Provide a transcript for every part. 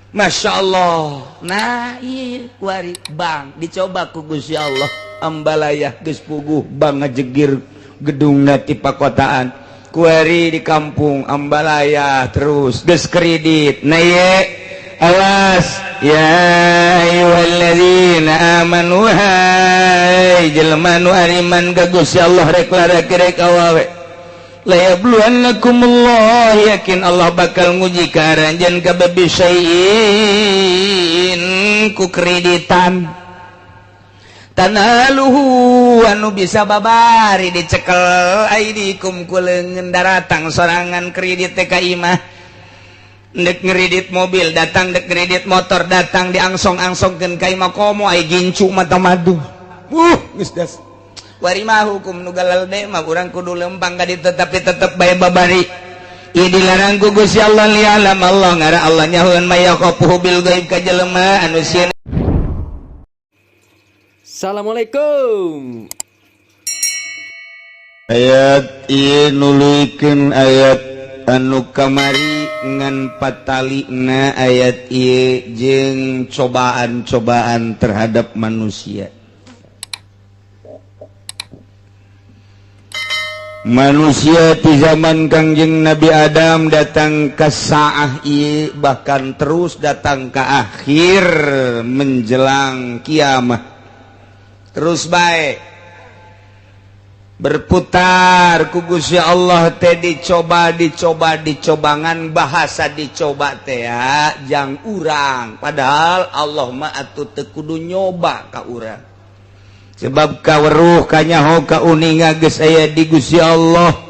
Masya Allah. Nah iya kuari bang dicoba ku Gusti Allah ambalayah geus puguh bang ngajegir gedungna ti pakotaan kuari di kampung ambalayah terus geus kredit. Nah ieu awas ya ayyuhalladzina amanu hai jelema nu ariman ka Gusti Allah rek larek rek awewe la yabluwannakumullah yakin Allah bakal nguji ka aranjeun kabeh bisyai'in ku kreditan tanaluhu anu bisa babari dicekel aidikum ku leungeun daratang sorangan kredit teh ka imah ndek ngredit mobil datang ndek ngredit motor datang diangsong-angsongkeun ka imah komo ai gincu mata madu geus das wari mah hukum nu galalde mah urang kudu lempang ka ditu tapi tetep bae babari ieu dilarang ku Gusti Allah li'alam Allah ngara Allah nyahueun mayaqafuhu bil gaib ka jelema anu sieun. Assalamualaikum. Ayat ieu nuluykeun ayat anu kamari ngan patalina ayat ieu jeung cobaan-cobaan terhadap manusia. Manusia di zaman Kangjeng Nabi Adam datang ke saah ieu bahkan terus datang ke akhir menjelang kiamat. Terus baik berputar ku Gusti Allah teh dicoba dicoba dicobangan bahasa dicoba teh jang urang padahal Allah mah atuh teu kudu nyoba ka urang. Sebab kaweruh kanyaho kauninga geus aya di Gusti Allah.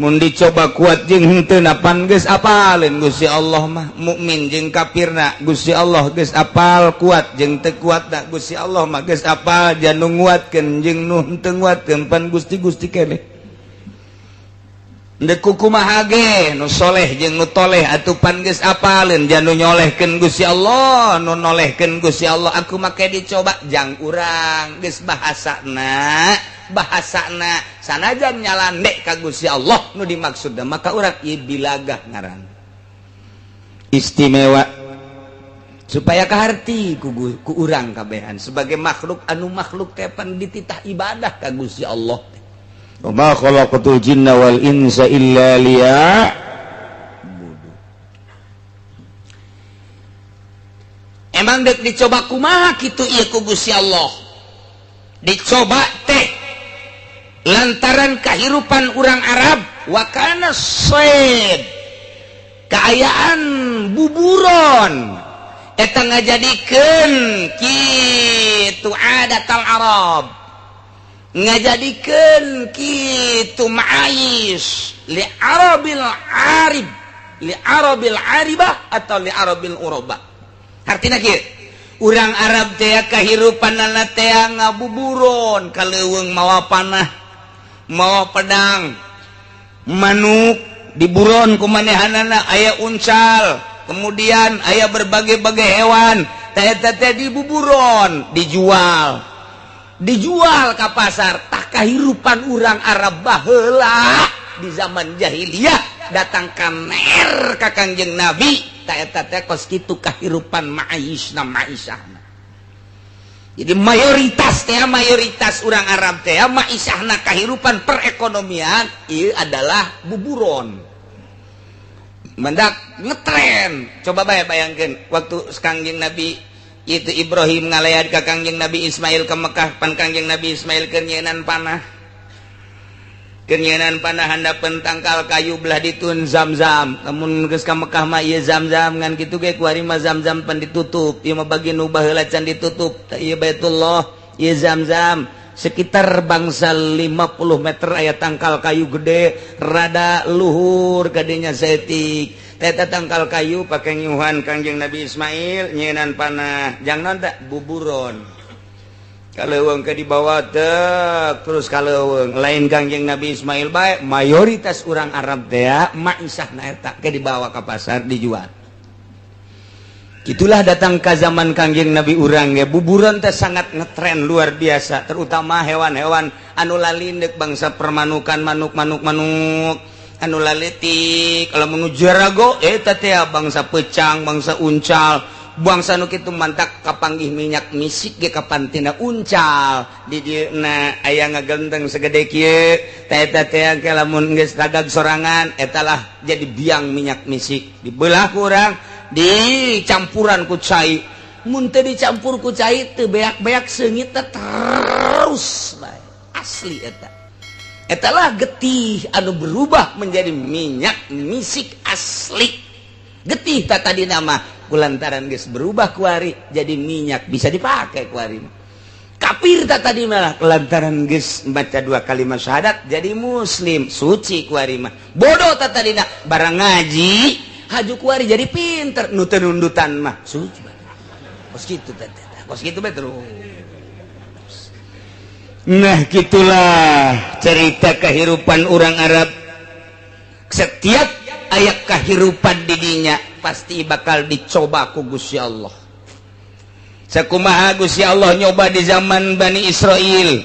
Mun dicoba kuat jeung henteu napan geus apaleun Gusti Allah mah mukmin jeung kafirna Gusti Allah geus apal kuat jeung teu kuatna Gusti Allah mah geus apal janu nguatkeun jeung nu henteu nguatkeun pan Gusti-gusti keneh. Ndek kumaha ge nu soleh jeung nu toleh atuh pan geus apaleun janu nyolehkeun Gusti Allah nu nolehkeun Gusti Allah aku make dicoba jang urang geus bahasana bahasana sanajan nyalandek ka Gusti Allah nu dimaksudna maka urang ieu bilagah ngaran istimewa supaya kaharti ku urang kabehan sebagai makhluk anu makhluk teh pan dititah ibadah ka Gusti Allah. Wa ma khalaqatul jinna wal insa illa liya'budun. Emang dek dicoba kumaha kitu ieu ku Gusti Allah? Dicoba teh lantaran kahirupan urang Arab wa kana sayd kaayaan buburon eta ngajadikeun kitu adatal Arab ngajadikeun kitu ma'ais li arabil arib li arabil aribah atau li arabil uraba. Artina kieu urang Arab teh kahirupanana teh ngabuburon ka leuweung mawa panah mawa pedang manuk diburon ku manehanana aya uncal kemudian aya berbagai-bagai hewan teh teh dibuburon dijual dijual ke pasar. Tak kahirupan urang Arab baheula di zaman jahiliyah datang ka mer ka Kangjeng Nabi ta eta teh kos kitu kahirupan ma'isna maisahna. Jadi mayoritas teh mayoritas urang Arab teh maisahna kahirupan perekonomian ieu adalah buburon. Mendak ngetren. Coba bae bayangkeun waktu Kangjeng Nabi itu Ibrahim ngalayat ka Kangjeng Nabi Ismail ke Mekah pan Kangjeng Nabi Ismail keur nyieunnan panah keur nyieunnan panah handapeun tangkal kayu belah ditun Zam-zam lamun geus ka Mekah mah ieu Zam-zam ngan kitu ge kuari mah Zam-zam pan ditutup ieu mah bagi nu baheula can ditutup tah ieu Baitullah ieu Zam-zam sekitar bangsa 50 meter aya tangkal kayu gede rada luhur kadenya saeutik teta tangkal kayu pakai nyuhan Kangjeng Nabi Ismail nyieunnan panah jang naon teh buburon ka leuweung ke dibawa teh terus ka leuweung lain Kangjeng Nabi Ismail bae mayoritas urang Arab teh maisahna eta ke dibawa ka pasar dijual. Itulah datang ke zaman Kangjeng Nabi urang ge buburon teh sangat ngetren luar biasa terutama hewan-hewan anu lalindek bangsa permanukan manuk-manuk manuk Anu laletik kalau menuju rago eta teh bangsa pecang, bangsa uncal, bangsa nu kitu mantak kapanggih minyak misik ge kapan tina uncal di dieu na aya ngagenteng segede kieu tah eta teh ke lamun geus ragag sorangan eta lah jadi biang minyak misik dibelah ku urang dicampuran ku cai. Mun teu dicampur ku cai teu beak-beak seungit terus bae asli eta. Etalah getih anu berubah menjadi minyak misik asli. Getih tak tadi nama kulantaran geus berubah kuari jadi minyak bisa dipakai kuari. Kafir tak tadi malah lantaran geus baca dua kalimat syahadat jadi muslim suci kuari mah. Bodoh tak tadi na barang ngaji haju kuari jadi pinter nu teu nundutan mah suci. Kos kitu teh kos kitu bae terus. Nah gitulah cerita kehidupan orang Arab. Setiap ayat kehidupan didinya pasti bakal dicoba ku Gusti Allah. Sakumaha Gusti Allah nyoba di zaman Bani Israel.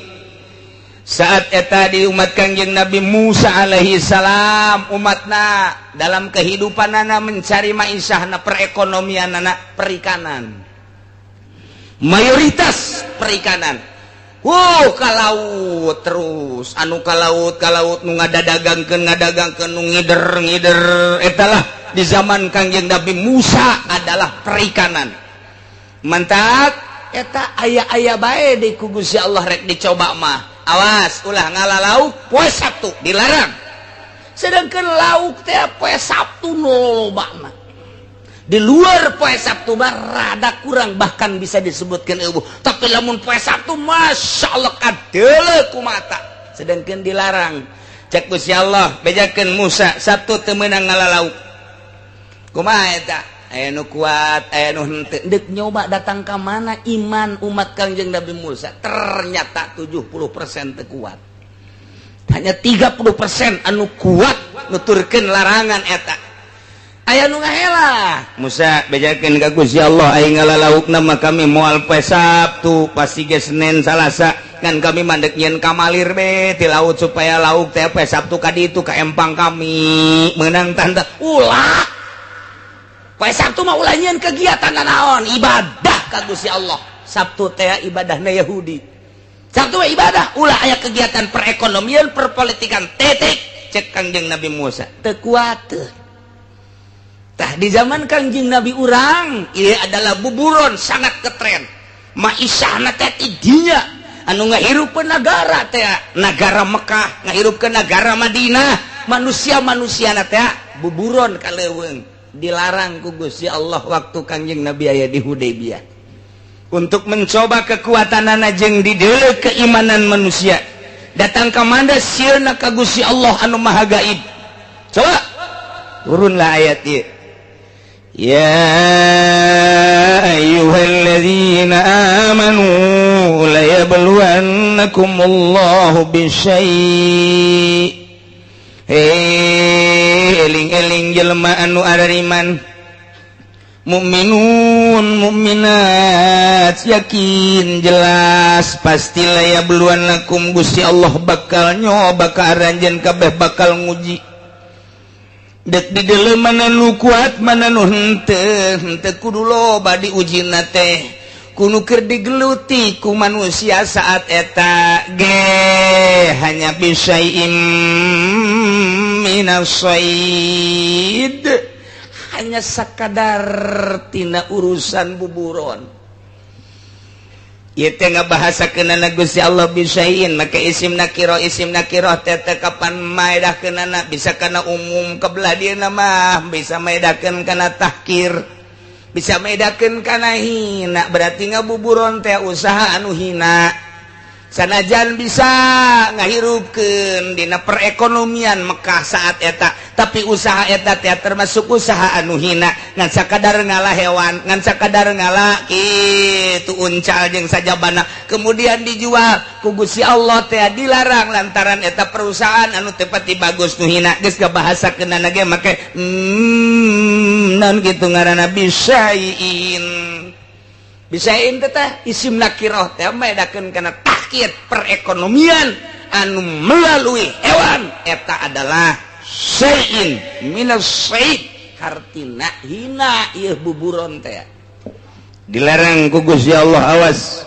Saat eta di umat Kangjeng Nabi Musa alaihi salam, umatna dalam kehidupanana mencari maisahna, perekonomianana perikanan. Mayoritas perikanan. Wow, ka laut terus anu ka laut nu ngadagangkeun nu ngider-ngider etalah di zaman Kangjeng Nabi Musa adalah perikanan. Mantak eta aya-aya bae di ku Gusti Allah rek dicoba mah. Awas ulah ngala lauk poe Sabtu dilarang. Sedangkan lauk teh poe Sabtu lobana. Di luar poe Sabtu mah rada kurang bahkan bisa disebutkan eueuh. Tapi lamun poe Sabtu masya Allah kadeuleu ku mata. Sedangkan dilarang. Cek Gusti Allah bejakeun Musa Sabtu teu meunang ngala lauk. Kumaha eta? Aya nu kuat, aya nu henteu. Deuk nyoba datang ka mana iman umat Kangjeng Nabi Musa? Ternyata 70% teu kuat. Hanya 30% anu kuat nuturkeun larangan eta. Aya nu ngahela Musa bejakeun ka Gusti Allah aing ngalalaukna mah kami moal poe Sabtu pasti ge Senin Salasa kan kami mandek nyieun kamalir be ti laut supaya lauk teh poe Sabtu ka ditu ka empang kami meunang tanda ulah poe Sabtu mah ulah nyieun kegiatan naon ibadah ka Gusti Allah. Sabtu teh ibadahna Yahudi. Sabtu mah ibadah ulah aya kegiatan perekonomian perpolitikan titik cek Kangjeng Nabi Musa teu kuat. Tah di zaman Kangjeng Nabi urang ieu adalah buburon sangat ketren. Maisahna teh ti dinya anu ngahirupkeun nagara teh nagara Mekah, ngahirupkeun nagara Madinah, manusia-manusiana teh buburon ka leuweung dilarang ku Gusti Allah waktu Kangjeng Nabi aya di Hudaybiyah. Untuk mencoba kekuatanana jeung dideuleu keimanan manusia. Datang ka mana sieuna ka Gusti Allah anu Maha Gaib. Coba turunlah ayat ieu. Ya ayyuhalladzina amanu layabluwannakumullahu bisyai'. Hei eling-eling jelema anu arariman mukminun mukminat yakin jelas pasti layabluwannakum Gusti Allah bakal nyoba ka aranjeun kabeh bakal nguji. Dek di dalam mana nu kuat mana nu henteu henteu kudu loba diujina teh kudu keur digeluti ku manusia saat eta ge hanya bisaim minas said hanya sakadar tina urusan buburon. Ieu teh ngabahasakeunana Gusti Allah bisain make isim nakirah teh teh kapan maedahkeunana bisa kana umum kebelah dieuna mah bisa maedahkeun kana tahkir bisa maedahkeun kana hina berarti ngabuburon teh usaha anu hina sanajan bisa ngahirupkeun dina perekonomian Mekah saat eta tapi usaha eta teh termasuk usaha anu hina ngan sakadar ngala hewan ngan sakadar ngala kitu uncal jeung sajabana kemudian dijual ku Gusti Allah teh dilarang lantaran eta perusahaan anu teu pati bagus nu hina geus kabahasakeunana ge make naon kitu ngaranna bisain bisain teh isim nakirah teh maedakeun kana tahkir perekonomian anu melalui hewan eta adalah Syai'in minas said hartina hina ieu buburon teh dilarang ku Gusti Allah. Awas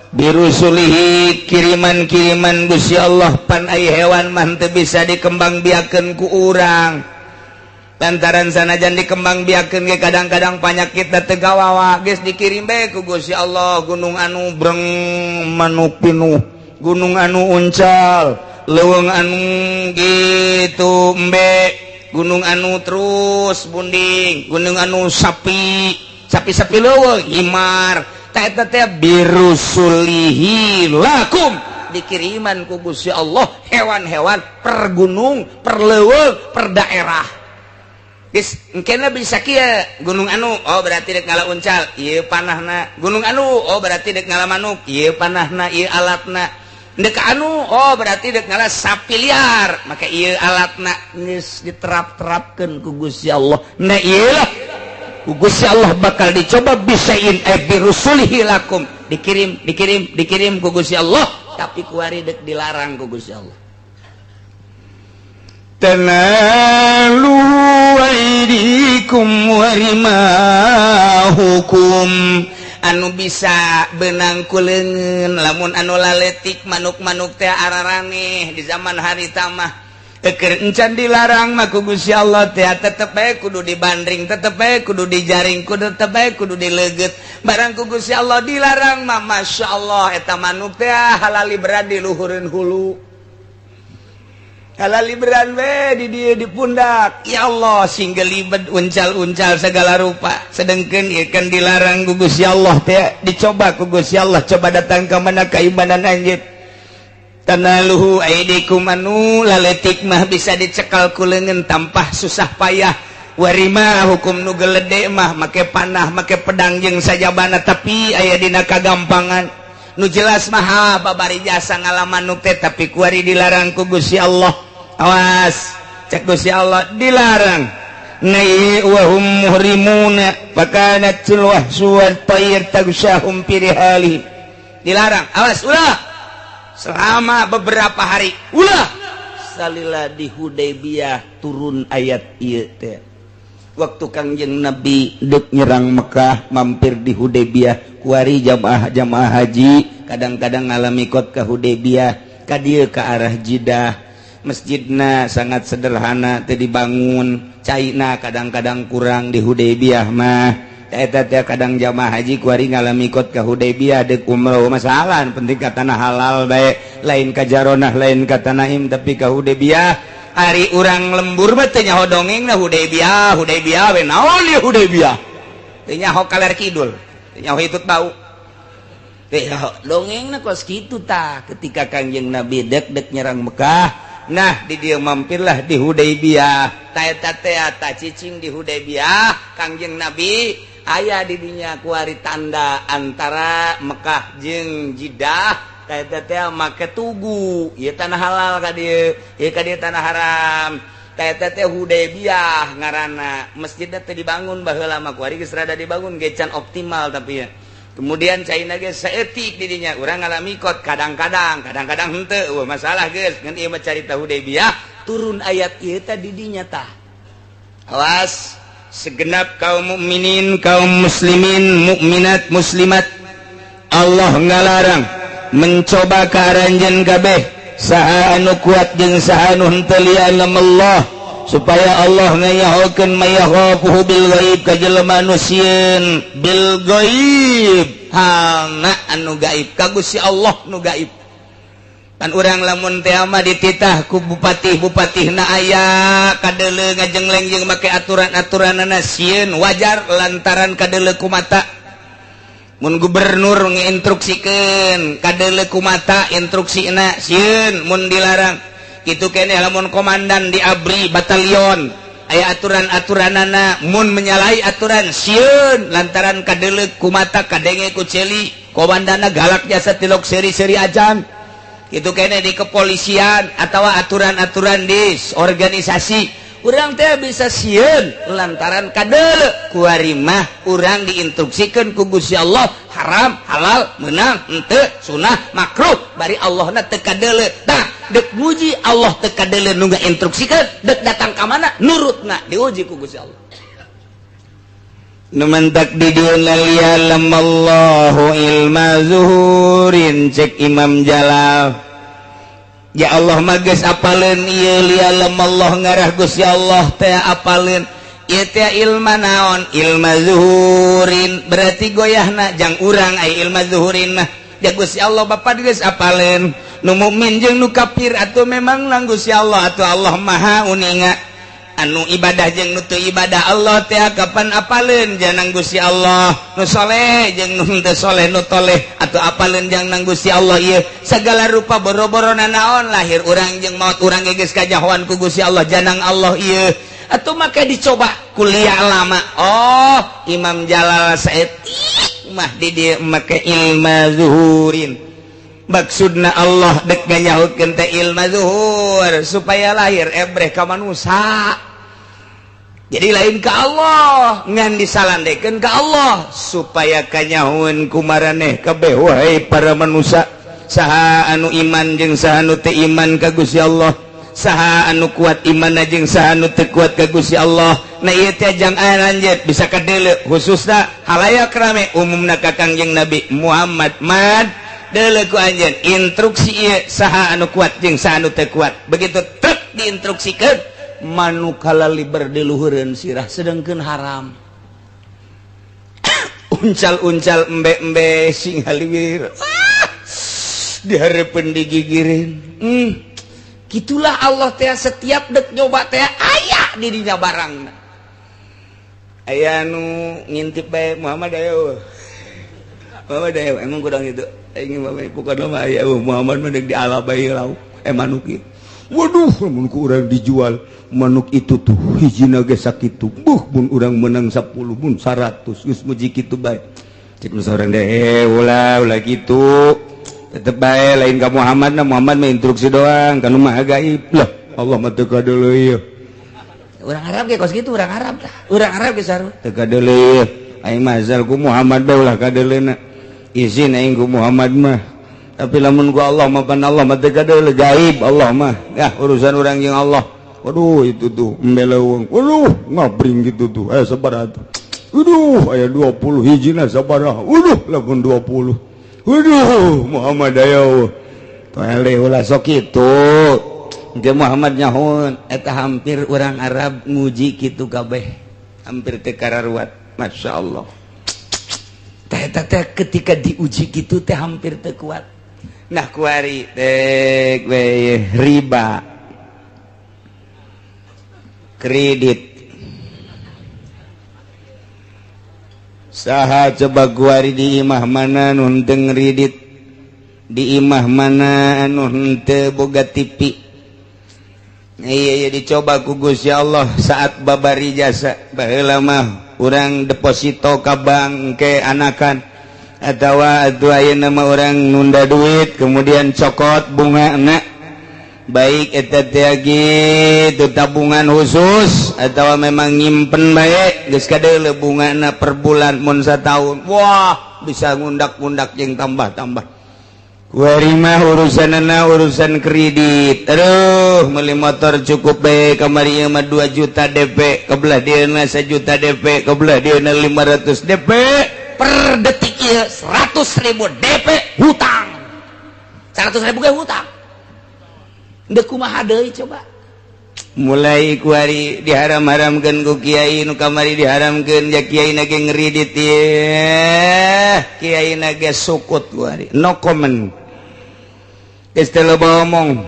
birusulihi kiriman-kiriman Gusti Allah pan ai hewan mah teu bisa dikembangbiakeun ku urang lantaran sanajan dikembangbiakeun ge kadang-kadang panyakit da teu gawawa geus dikirim bae ku Gusti Allah. Gunung anu breng manuk pinuh, gunung anu uncal, leuweung anu gitu embe, gunung anu terus bunding, gunung anu sapi sapi-sapi leuweung himar. Ta eta teh birusulihi lakum dikiriman ku Gusti Allah hewan-hewan per gunung, per leuweung, per daerah. Geus engkena bisa kieu gunung anu oh berarti dek ngala uncal ieu panahna, gunung anu oh berarti dek ngala manuk ieu panahna ieu alatna, dek anu oh berarti dek ngala sapi liar maka ieu alatna. Geus diterap-terapkeun ku Gusti Allah. Nah ieu lah ku Gusti Allah bakal dicoba bisain birusulihi lakum dikirim dikirim dikirim ku Gusti Allah tapi kuari dek dilarang ku Gusti Allah. Tanalu aidikum warimahukum anu bisa benang ku leungeun lamun anu laletik manuk-manuk teh araraneh di zaman harita mah eker encan dilarang mah ku Gusti Allah teh tetep bae kudu dibandring, tetep bae kudu dijaring, kudu tetep bae kudu dileugeut. Barang ku Gusti Allah dilarang mah Masya Allah eta manuk teh halali berat di luhureun hulu, halali beran we di dieu di pundak. Ya Allah sing gelibet uncal-uncal segala rupa. Sedengkeun ieu kan dilarang ku Gusti Allah teh dicoba ku Gusti Allah. Coba datang ka mana keimanan anjeun. Tanaluhu aidikum anu laletik mah bisa dicekal ku leungeun tanpa susah payah. Warima hukum nu gelede mah make panah make pedang jeung sajabana tapi aya dina kagampangan. Nu jelas mah babari jasa ngalaman nu teh tapi kuari dilarang ku Gusti Allah. Awas cek Gusti Allah dilarang. Nai wa hum muhrimuna fakanatil wahsu wat tayr tagshahum fi rihali. Dilarang, awas ulah selama beberapa hari ulah. Salila di Hudaybiyah turun ayat ieu teh. Waktu Kangjeng Nabi dek nyerang Mekah mampir di Hudaybiyah kuari jamaah-jamaah haji kadang-kadang ngalami kot ka Hudaybiyah ka dieu ka arah Jeddah. Masjidna sangat sederhana teu dibangun, caina kadang-kadang kurang di Hudaybiyah mah. Eta teh kadang jamaah haji kuari ngalami kot ka Hudaybiyah deuk umroh masalah penting ka tanah halal bae, lain ka Jaronah lain ka Tanaim tapi ka Hudaybiyah. Ari urang lembur mah teu nyaho dongengna Hudaybiyah, Hudaybiyah we naon ieu Hudaybiyah? Teu nyaho kaler kidul, teu nyaho hitut bau. Teu nyaho dongengna kos kitu tah ketika Kangjeng Nabi dek-dek nyerang Mekah. Nah di dia mampirlah di Hudaybiyah. Ta eta teh ta cicing di Hudaybiyah Kangjeng Nabi aya di dinya kuari tanda antara Mekah jeung Jeddah. Ta eta teh make tugu ieu tanah halal ka dieu, ieu ka dieu tanah haram. Ta eta teh Hudaybiyah ngaranna. Masjidna teh dibangun baheula mah kuari geus rada dibangun ge can optimal tapi ya. Kemudian caina ge saeutik di dinya urang ngalami kot kadang-kadang, kadang-kadang henteu eueuh masalah geus ngan ieu mah carita Hudaybiyah turun ayat ieu teh di dinya tah. Awas segenap kaum mukminin, kaum muslimin, mukminat, muslimat, Allah ngalarang mencoba ka aranjeun kabeh saha anu kuat jeung saha anu henteu li'alam Allah supaya Allah ngayahokeun mayakhafuhu bil ghaib ka jelema anu sieun bil ghaib halna anu gaib ka Gusti Allah nu gaib. Kan urang lamun teh mah dititah ku bupati-bupatihna aya kadeuleu ngajengleng jeung make aturan-aturanana sieun wajar lantaran kadeuleu ku mata. Mun gubernur nginstruksikeun kadeuleu ku mata instruksina sieun mun dilarang. Kitu keneh lamun komandan di ABRI batalion aya aturan-aturanana mun menyalahi aturan sieun lantaran kadeuleu ku mata kadenge ku celi komandana galak jasa tilok seri-seri ajan. Kitu keneh di kepolisian atawa aturan-aturan di organisasi urang teh bisa sieun lantaran kadeuleu kuari mah urang diinstruksikeun ku Gusti Allah haram halal meunang henteu sunah makruh bari Allahna teu kadeuleu. Tah Dek muji Allah teu kadeuleu nu ngainstruksikeun, dek datang ka mana nurutna diuji ku Gusti Allah. Nu mentak di dieu liya'lamallahu ilma zuhurin cek Imam Jalal. Ya Allah mah geus apaleun ieu liya'lamallah ngarah Gusti Allah teh apaleun ieu teh ilma naon? Ilma zuhurin berarti goyahna jang urang ai ilma zuhurin mah. Ya Gusti Allah Bapa geus apaleun nu mukmin jeung nu kafir atuh memang nang Gusti Allah atuh Allah Maha uninga. Anu ibadah jeung nu teu ibadah Allah teh kapan apaleun janang Gusti Allah, nu soleh jeung nu teu soleh, nu toleh atuh apaleun jang nang Gusti Allah ieu segala rupa boro-borona naon lahir urang jeung maot urang ge geus kajahoan ku Gusti Allah janang Allah ieu atuh make dicoba kuliah lama. Oh Imam Jalal saetik mah di dieu make ilma zuhurin. Maksudna Allah dek nganyahutkeun teh ilma zuhur supaya lahir ebreh ka manusa. Jadi lain ke Allah ngan disalandekeun ka Allah supaya kanyahoeun kumaraneh kabeh wahai para manusia, saha anu iman jeung saha anu teu iman ka Gusti Allah, saha anu kuat imanna jeung saha anu teu kuat ka Gusti Allah. Nah ieu teh jang lanjut bisa kadeuleu khususna halayak rame umumna ka Kangjeng Nabi Muhammad mad deuleu ku anjeun instruksi ieu saha anu kuat jeung saha anu teu kuat. Begitu truk diinstruksikeun manuk kalaliber di luhureun sirah sedengkeun haram. Uncal-uncal embe-embe sing haliwir dihareupeun digigirin. Gitulah Allah teh setiap dek nyoba teh aya di dina barangna. Aya nu ngintip bae Muhammad ayo. Muhammad ayo emang kurang itu. Aing mah pokona mah aya Muhammad mah deuk diala bae lauk manuk ieu. Waduh mun ku urang dijual manuk itu tuh hijina ge sakitu. Buh mun urang menang 10 mun 100 geus muji kitu bae. Cek nu saurang deh ulah ulah kitu. Tetep bae lain ka Muhammad na Muhammad mah instruksi doang kanu mah gaib lah. Allah mah teu kadeuleu ieu. Urang Arab ge kos kitu urang Arab tah. Urang Arab ge sarua teu kadeuleu ieu. Aing mah asal ku Muhammad bae ulah kadeuleuna. Izin aing ku Muhammad mah. Tapi lamun ku Allah mah pan Allah mah teu kadeuleu gaib Allah mah. Yah urusan urang jeung Allah. Waduh itu tuh embe leuweung. Waduh ngabring gitu tuh. Aya sabaraha tuh. Waduh aya 20 hijina sabaraha. Waduh lamun 20. Waduh Muhammad ayo. Toele ulah sok kitu. Engke Muhammad nyahoeun eta hampir urang Arab nguji kitu kabeh. Hampir teu kararuat. Masyaallah. Teh eta teh ketika diuji kitu teh hampir teu kuat. Nah kuari teh we riba. Kredit saha coba guari di imah mana nu henteu ngredit, di imah mana anu henteu boga TV. Iya iya dicoba ku Gusti Allah saat babari jasa baheula mah urang deposito ka bank ke anakan atawa atuh ayeuna mah urang nunda duit kemudian cokot bungana baik eta teh gitu tabungan khusus atau memang nyimpen bae geus kadeuleu bungana per bulan mun sataun wah bisa ngundak-ngundak jeung tambah-tambah. Kuari mah urusanana urusan kredit. Aduh meuli motor cukup bae kamari ieu mah 2 juta DP kebelah dieuna 1 juta DP kebelah dieuna 500 DP per detik ieu 100.000 DP hutang 100.000 ge hutang. Dek kumaha deui coba. Mulai kuari diharam-haramkeun ku kiai nu kamari diharamkeun ja kiai na ge ngridit ieu. Kiai na ge sukut kuari. No comment. Geus teu loba omong.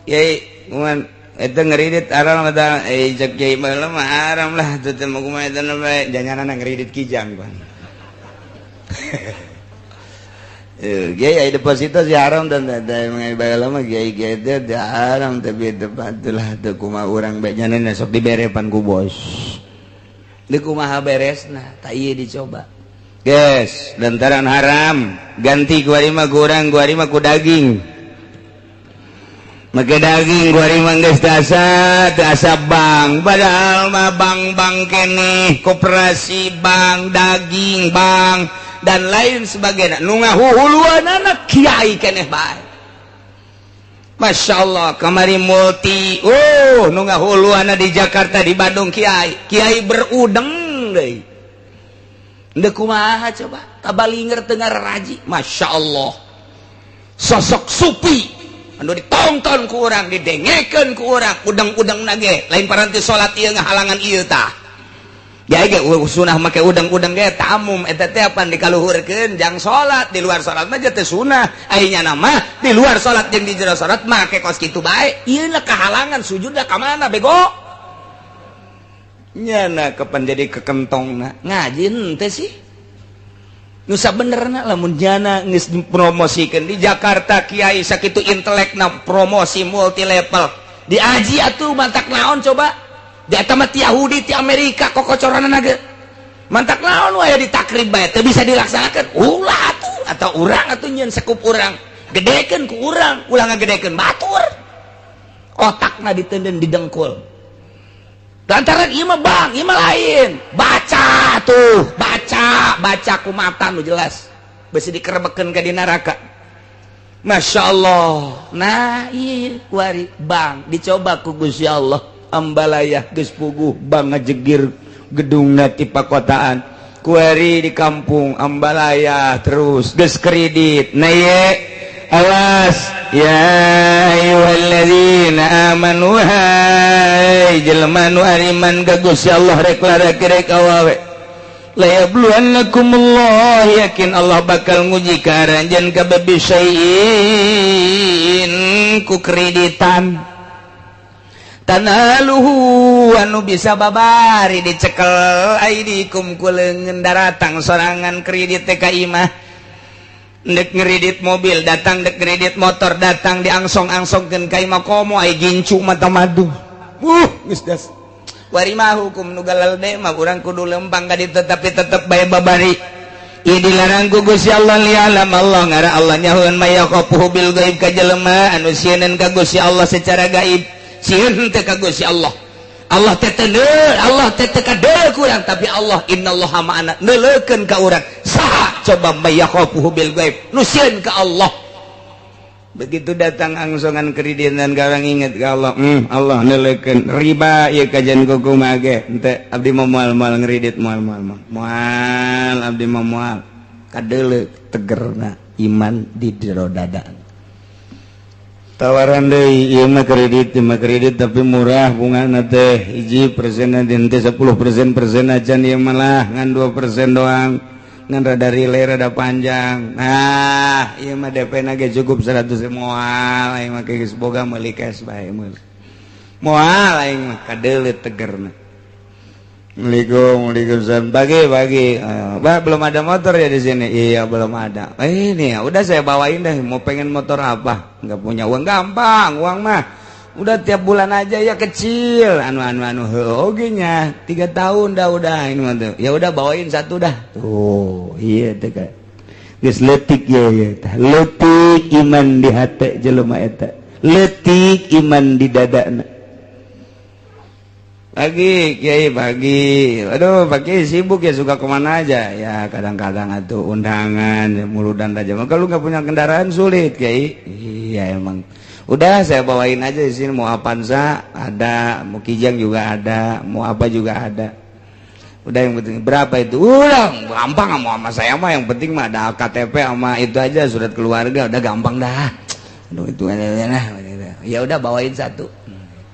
Kiai kuman eta ngridit haram eta cek kiai baheula mah haram lah teu teh mah kumaha eta bae janganana ngridit kijang pan. Kiai deposito si haram dan baheula mah kiai kiai teh haram tapi itulah teu kumaha urang bae nya sok diberepan ku bos. Deui kumaha beresna tah ieu dicoba. Guys, lantaran haram ganti ku ari mah ku urang ku ari mah ku daging. Make daging ku ari mah geus teu asa bank, padahal mah bank-bank keneh, koperasi bank, daging bank dan lain sebagainya. Nu ngahuhuluanana kiai keneh bae. Masya Allah, kamari multi, oh, nu ngahuluana di Jakarta, di Bandung, kiai kiai berudeng deui. Ndek kumaha coba tabalinger tengah raji. Masya Allah, sosok supi anu ditonton ku urang, didengekeun ku urang, udang-udang nage lain paranti salat ieu ngahalangan ieu tah. Ya ge sunah make udang-udang ge tamum eta teh apan dikaluhurkeun jang salat. Di luar salat mah teh sunah, ai nyana mah di luar salat jeung di jero salat make kos kitu bae. Ieu lah kahalangan sujudna ka mana, bego nyana kapan jadi kekentongna ngaji henteu sih. Nusa benerna lamun jana geus dipromosikeun di Jakarta, kiai sakitu intelekna promosi multi level diaji atuh, mantak naon coba? Di eta mah ti Yahudi, ti Amerika kokocoranna ge. Mantak naon wae di takrib bae teu bisa dilaksanakeun? Ulah atuh, atau urang atuh nyeun sekup urang, gedekeun ku urang, ulah ngagedekeun batur. Otakna ditenden didengkul lantaran ieu mah bang, ieu mah lain. Baca tuh, baca, baca ku mata nu jelas, besi dikerebekeun ka di neraka. Masya Allah. Nah, iya kuari bang dicoba ku Gusti Allah. Ambalaya geus puguh bang ngajegir gedungna ti pakotaan. Kuari di kampung Ambalaya terus geus kredit. Nah ye, awas ya ayyuhalladzina amanu, hai jelema nu ariman ka Gusti Allah, rek lalaki rek awewe, la yabluwannakumullah, yakin Allah bakal nguji ka aranjeun kabeh, bisyai'in ku kreditan, tanaluhu anu bisa babari dicekel, aidikum ku leungeun daratang sorangan kredit teh ka imah. Dek ngeredit mobil datang, dek kredit motor datang, diangsong-angsongkeun ka imah, komo ai gincu mata madu. Geus das wari mah hukum nu galelde mah urang kudu lempang ka ditu, tapi tetep bae babari. Ieu dilarang ku Gusti Allah. Lialam Allah, ngara Allah nyahoeun, mayakhafuhu bil gaib, ka jelema anu sieun ka Gusti Allah secara gaib. Sieun teh ka Gusti Allah, Allah teh teu, Allah teh teu kadeuleu ku urang, tapi Allah innallaha ma'ana, neuleukeun ka urang. Saha coba mayakhafuhu bil gaib, nu sieun ka Allah? Begitu datang angsongan kreditan, garang inget ke Allah, Allah neuleukeun. Riba ieu kajian kumaha ge henteu, abdi mah moal, moal ngredit, moal, moal, moal, moal, abdi mah moal. Kadeuleu tegerna iman di jero dada. Tawaran deui, ieu mah kredit, ieu mah kredit tapi murah bungana teh, 1% teh 10% persen acan, ieu malah ngan 2% doang, ngan rada relay, rada panjang. Nah, ieu mah DP na ge cukup 100. Moal aing mah, geus boga, meuli cash bae, meuli moal aing mah. Kadeuleu tegerna. Assalamualaikum, waalaikumsalam. Pagi, pagi. Pak, belum ada motor ya di sini? Iya, belum ada. Eh, ini ya, udah saya bawain deh. Mau pengen motor apa? Nggak punya uang, gampang, uang mah. Udah tiap bulan aja ya kecil. Anu anu anu, oke nya. 3 tahun dah udah ini mah tuh. Ya udah, bawain satu dah. Tuh, iya tuh kan. Geus leutik ya ya tah. Leutik iman di hati jelema eta. Leutik iman di dadana. Pagi Kiai, pagi. Aduh, Pak Kiai sibuk ya, suka kemana aja ya? Kadang-kadang atau undangan muludan aja. Kalau nggak punya kendaraan sulit, Kiai. Iya emang. Udah, saya bawain aja di sini, mau Avanza ada, mau Kijang juga ada, mau apa juga ada. Udah, yang penting berapa itu? Udah gampang, mau sama saya mah yang penting mah ada KTP sama itu aja, surat keluarga, udah gampang dah. Aduh, itu nah, ya udah, bawain satu.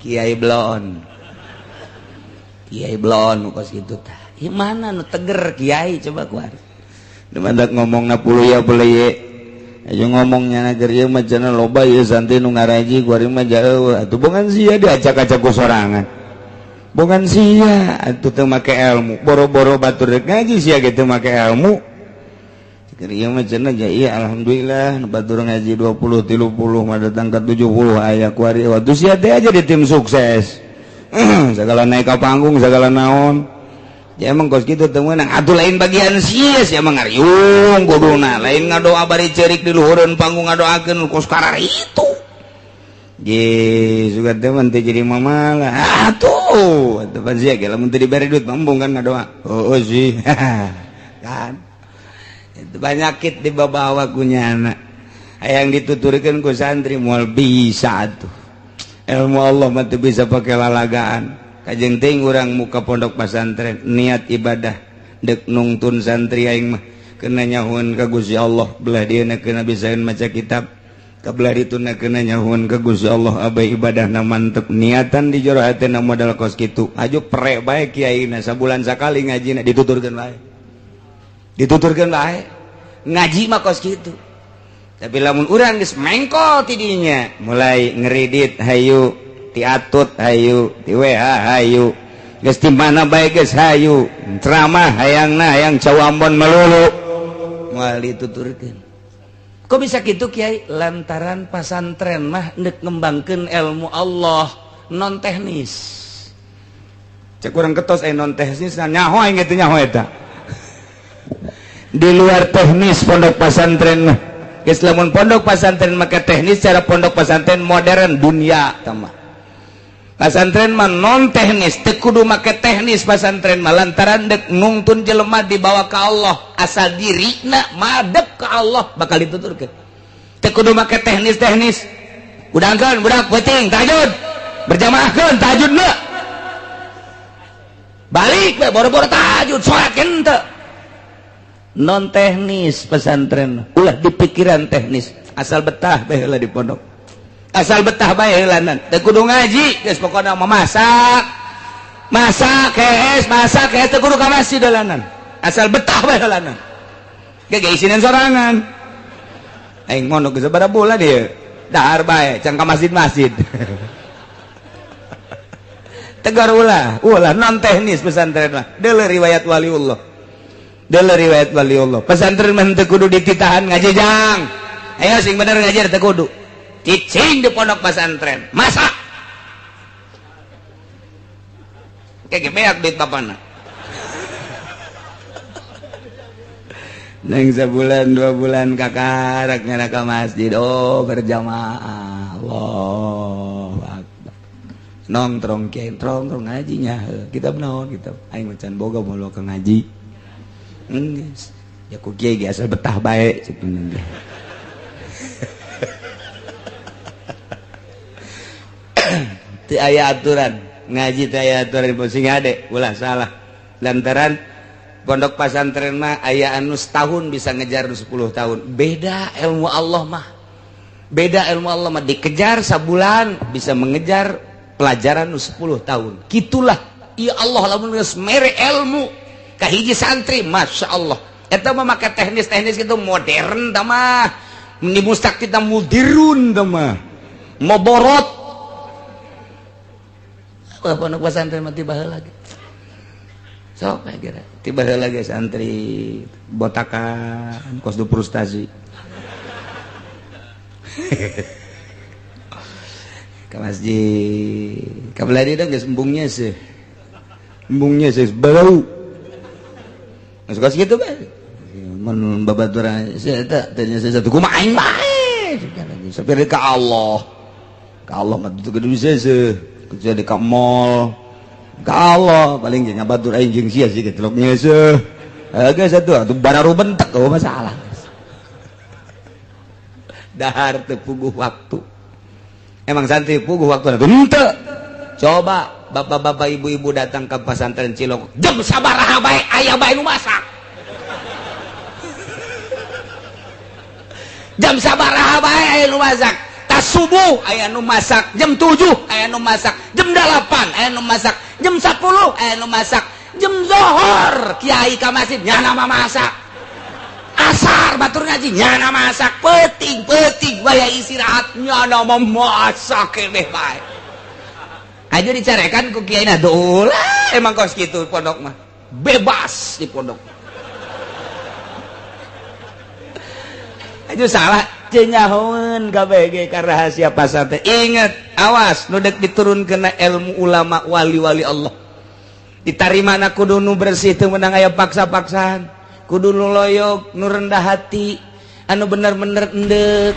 Kiai blon. Kiai blon kos gitu tah. Ieu mana nu teger kiai coba kuar. Mantak ngomong na puluh ya boleh ye. Ayo ngomongnya nager ieu mah cenah loba ieu santri nu ngaraji, kuari mah jauh. Atuh bongan sia diacak-acak ku sorangan. Bongan sia atuh teu make ilmu. Boro-boro batur rek ngaji, sia ge teu make ilmu. Keur ieu mah cenah ja iya alhamdulillah nu batur ngaji 20 30 mah datang ke 70 aya kuari. Waktu sia teh aja di tim sukses. Segala naik ke panggung, segala naon ya emang kos gitu teu meunang atuh. Lain bagian sia, sia mah ngariung kuduna, lain ngadoa bari ceurik di luhureun panggung, ngadoakeun kos karar itu. Ye, suka teh mah teu jadi mamalah atuh. Atuh pan sia ge lamun teu dibere duit embung kan ngadoa. Oh, oh sih kan itu banyakit dibawa kunyana. Hayang dituturkeun ku santri moal bisa atuh. Ilmu Allah mah teu bisa pake lalagaan. Kajeng teuing urang muka pondok pesantren niat ibadah dek nungtun santri aing mah kena nyahuan ka Gusti Allah belah dieuna kena bisaeun maca kitab kabelah dituna kena nyahuan ka Gusti Allah abai ibadahna mantep niatan di jero hatena modal kos kitu aju prek bae kiaina sabulan sakali ngajina dituturkeun bae dituturkeun bae ngaji mah kos kitu. Tapi lamun urang geus mengkol ti dinya mulai ngeridit hayu tiatut hayu ti WA hayu geus di mana bae geus hayu ceramah hayangna hayang cau Ambon melulu moal dituturkeun. Kok bisa kitu Kiai? Lantaran pasantren mah ndek ngembangkeun ilmu Allah non teknis. Cek urang ketos aya non teknis nyaho aing teh nyaho eta. Di luar teknis pondok pesantren mah. Geus lamun pondok pesantren make teknis cara pondok pesantren modern dunia tah mah. Pasantren mah non teknis, teu kudu make teknis pasantren mah lantaran dek nungtun jelema dibawa ka Allah, asal dirina madep ka Allah bakal dituturkeun. Teu kudu make teknis-teknis. Udangkeun budak peuting tahajud. Berjamaahkeun tahajudna. Balik we boro-boro tahajud salat henteu. Non teknis pesantren ulah dipikiran teknis, asal betah bae heula di pondok. Asal betah bae heulanan teu kudu ngaji geus pokona mah masak masak hees masak hees teu kudu ka masjid heulanan asal betah bae heulanan ge ge isinan sorangan aing mondok geus sabaraha bulan ieu dahar bae can ka masjid-masjid tegar ulah ulah non teknis pesantren mah deuleu riwayat waliullah deuleu riwayat waliullah pesantren mah teu kudu dititahan ngaji jang ayo sing bener ngaji teu kudu cicing di pondok pesantren masak kayak beak duit bapana neng sebulan 2 bulan kakarak nyana ka masjid oh berjamaah Allahu akbar nongtrong kiai nongtrong ngajinya kitab naon kitab aing macan boga moal ka ngaji geus ya ku kiai ge asal betah bae cek teu aya aturan ngaji teu aya aturan sing hade ulah salah lantaran pondok pesantren mah aya anu setahun bisa ngejar 10 tahun beda ilmu Allah mah beda ilmu Allah mah dikejar sabulan bisa mengejar pelajaran 10 tahun gitulah ya Allah lamun geus mere ilmu ka hiji santri Masya Allah eta mah make teknis-teknis gitu modern tah mah ni mustak kita mudirun tah mah moborot pondok pesantren mah tiba heula ge sok kira tiba heula ge santri botakan kos du frustasi ka masjid ka belah dieu geus embungnya sih bau geus kos kitu bae mun babaturan eta teh satu kumaha aing bae sampai ka Allah mah teu kudu bisa seuh kecuali ka mall ka Allah paling jeung ngabatur aing jeung sia sih getlok nyeuseuh geus atuh atuh bararu bentek oh masalah dahar teu puguh waktu emang santri puguh waktu henteu coba bapak-bapak ibu-ibu datang ke pesantren Cilok jam sabaraha bae aya bae nu masak jam sabaraha bae aya nu masak tas subuh aya nu masak jam 7 aya nu masak jam 8 aya nu masak jam 10 aya nu masak jam zohor kiai ka masjid nyana mah masak asar batur ngaji nyana masak peuting-peuting waya istirahat nyana mah masak keneh bae aja dicarekan ku kiai na ulah emang kos kitu pondok mah bebas di pondok aja salah nyahoeun KBG ka rahasia pasantren. Ingat, awas nu dek diturunkeun ilmu ulama wali-wali Allah. Ditarimana kudu nu bersih teu meunang aya paksa-paksaan. Kudu nu loyok, nu rendah hati, anu bener-bener endek.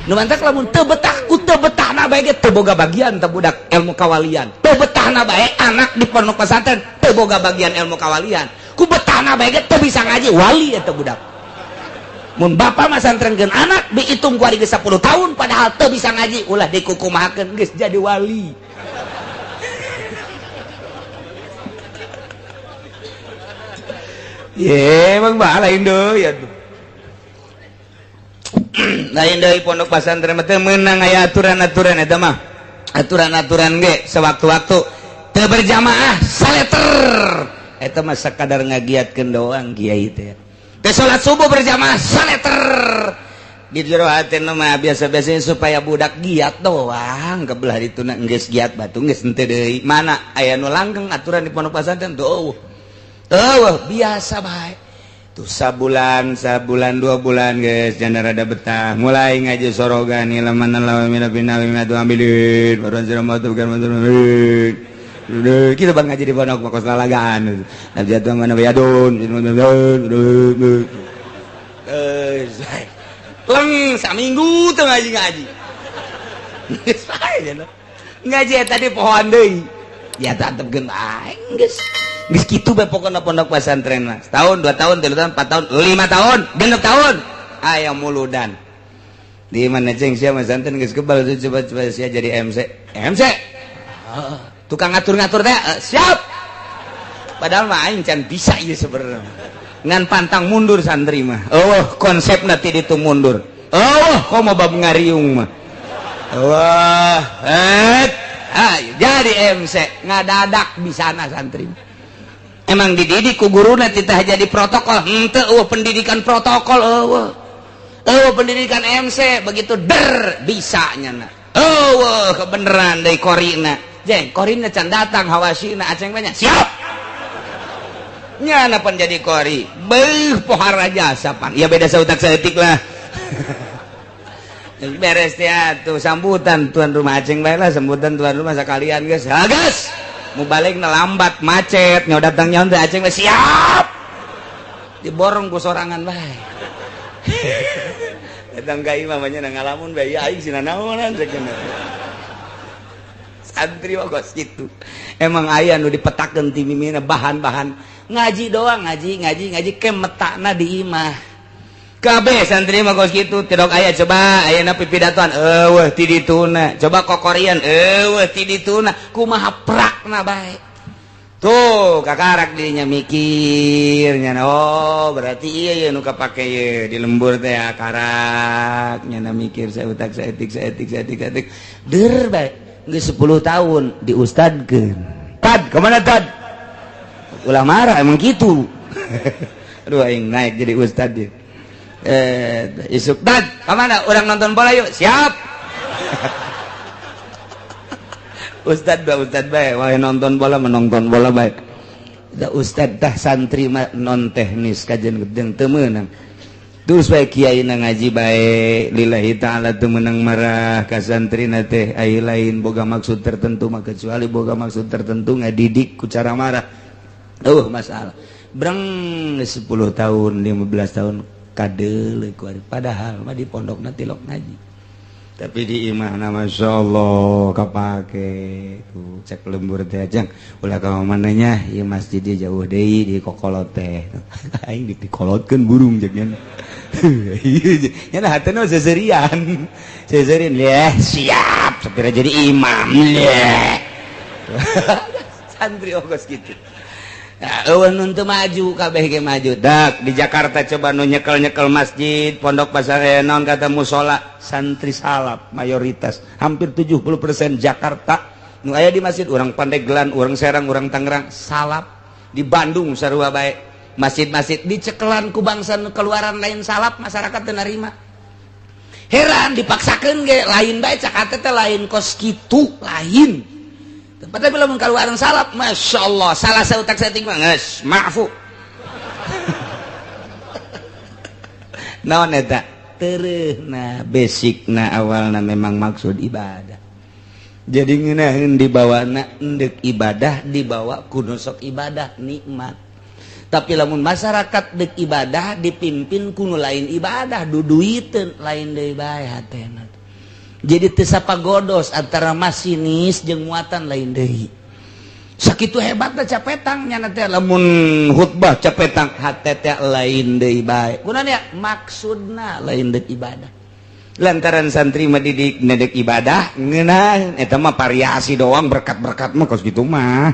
Nu mantak lamun teu betah ku teu betahna bae ge teu boga bagian teu budak ilmu kawalian. Teu betahna bae anak di pondok pesantren teu boga bagian ilmu kawalian. Ku betahna bae ge teu bisa ngaji wali eta budak. Mun bapak masantrenkeun anak dihitung ku ari geus 10 tahun padahal teu bisa ngaji, ulah dikukumahakeun geus jadi wali. Ye, emang bah lain deui atuh. Lain deui pondok pesantren mah teu meunang aya aturan-aturan eta mah. Aturan-aturan ge sewaktu-waktu teu berjamaah saleter. Eta mah sakadar ngagiatkeun doang kiai teh. Teu salat subuh berjamaah saleter. Di jero hatena mah biasa-biasanya supaya budak giat doang, kebelah dituna geus giat batu geus henteu deui. Mana aya nu langgeng aturan di pondok pesantren tuh. Eueuh biasa bae. Tuh sabulan, sabulan 2 bulan guys, jangan rada betah. Mulai ngaji sorogan ilaman lawan mina tu ambilin, baruan siram batu bukan batu. Kita bang ngaji di pondok makos lalagaan. Nabi jatuh mana bayadun. Leng saminggu tuh ngaji-ngaji. Geus bae ngaji tadi pohoan deui. Ya tetep aing geus. Geus kitu bae pokona pondok pesantren mah. Setahun, 2 tahun, 3 tahun, 4 tahun, 5 tahun, 6 tahun. Aya muludan. Di mana ceng sia pesantren geus kebal coba-coba sia jadi MC. MC. Tukang ngatur-ngatur teh siap. Padahal mah aing can bisa ieu sebenarnya. Ngan pantang mundur santri mah. Eueuh konsepna ti ditu mundur. Eueuh komo bab ngariung mah. Wah, ayo jadi MC ngadadak bisana santri. Emang dididik ku guruna titah jadi protokol, henteu eueuh pendidikan protokol eueuh. Eueuh pendidikan MC begitu der bisa nyana. Eueuh kebeneran deui korina. Jeng, korina can datang hawasina aceng banyak. Siap. Nyana pan jadi kori. Beuh pohara jasa pan. Ya beda sautak saeutik lah. Beres teh atuh sambutan tuan rumah aceng bae lah, sambutan tuan rumah sakalian geus. Ha geus. Mau balik lambat macet nyawa datang nyawa teh aceng bae siap. Diborong ku sorangan bae. Datang ka imah mah nya ngalamun bae aing sina naonan cek. Santri mah kos kitu. Emang aya nu dipetakeun ti mimina bahan-bahan ngaji doang ngaji ngaji ngaji ke metakna di imah. Kabeh santri mah kos kitu tidok aya coba ayeuna pipidatoan eueuh ti dituna coba kokorian eueuh ti dituna kumaha prakna bae tuh kakarak dirinya mikir nya oh berarti iya ieu nu kapake ieu di lembur teh karak nya mikir sautak saeutik saeutik saeutik saeutik deur bae geus 10 tahun diustadkeun tad kemana tad ulah marah emang kitu. Aduh aing naik jadi ustad ieu. Isuk dad kemana orang nonton bola yuk siap. Ustad ba ustad bae wae nonton bola menonton bola bae da ustad tah santri mah non teknis kajian gedeng teu meunang terus bae kiai na ngaji bae lillahi taala teu meunang marah ka santrina teh ai lain boga maksud tertentu mah kecuali boga maksud tertentu ngadidik ku cara marah eueuh masalah breng 10 tahun 15 tahun kadeuleuh ku ari padahal mah di pondokna tilok ngaji tapi di imahna masyaallah kapake tuh cek lembur teh ajang ulah ka mana nya ieu masjid di jauh deui di kokolot teh aing dikolotkeun burung jeung nya nya hatena seserian seserian leh siap sapira jadi imam leh santri ogos kitu. Eueuh nu teu maju kabeh ge maju. Dak di Jakarta coba nu nyekel-nyekel masjid, pondok pasar naon kata musola, santri salaf mayoritas, hampir 70% Jakarta nu aya di masjid urang Pandeglang, urang Serang, urang Tangerang, salaf. Di Bandung sarua bae. Masjid-masjid dicekelan ku bangsa nu keluaran lain salaf, masyarakat teu narima. Heran dipaksakeun ge lain bae cak teh lain kos kitu, lain. Tapi lamun kaluaran salaf, masya Allah, salah sautak saeutik mah geus maafu. Naon eta? Tereuhna basicna awalna memang maksud ibadah. Jadi ngeunaheun dibawana endek ibadah dibawa kudu sok ibadah nikmat. Tapi lamun masyarakat dek ibadah dipimpin kudu lain ibadah duduiteun lain deui bae hatena. Jadi teu sapagodos antara masinis jeung muatan lain deui. Sakitu hebatna capetang nyana teh lamun khutbah capetang hate teh lain deui bae. Kunaon ya? Maksudna lain deui ibadah. Lantaran santri mah didik nedek ibadah ngeunah eta mah variasi doang, berkat-berkat mah kos kitu mah.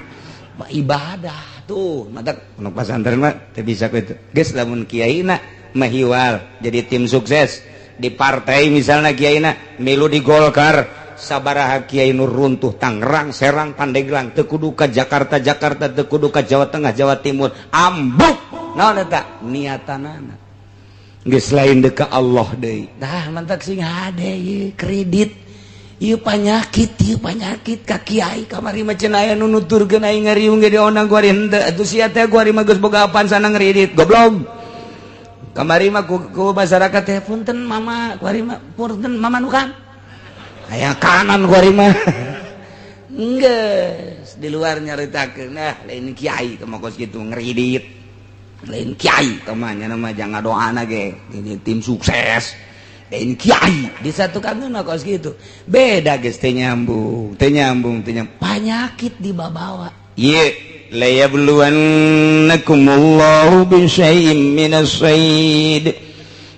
Ibadah tuh mata nu pasantren mah teu bisa kitu. Geus lamun kiaina mahiwal jadi tim sukses di partai, misalnya kiaina milu di Golkar, sabaraha kiai nu runtuh Tangerang, Serang, Pandeglang, teu kudu ka Jakarta, Jakarta teu kudu ka Jawa Tengah, Jawa Timur, ambuk. Naon eta niatanana geus lain deuk ka Allah deui. Dah mantak sing hade ieu kredit ieu panyakit, ieu panyakit ka kiai. Kamari mah cenah aya nu nuturkeun aing ngariung ge diondang ku ari henteu atuh sia teh, ku ari mah geus boga apan sana ngredit, goblok. Kamari mah ku masyarakat teh punten mama, ku ari mah punten mama nu kan aya kanan, ku ari mah geus di luar nyaritakeun, nah lain kiai mah kos kitu ngredit, lain kiai mah nya mah jangan doana ge ini tim sukses, lain kiai disatukan mah kos kitu. Beda geus, teu nyambung, teu nyambung, teu nyambung, panyakit dibabawa ieu. Layabluwannakumullahu bisyai'im minas sayd.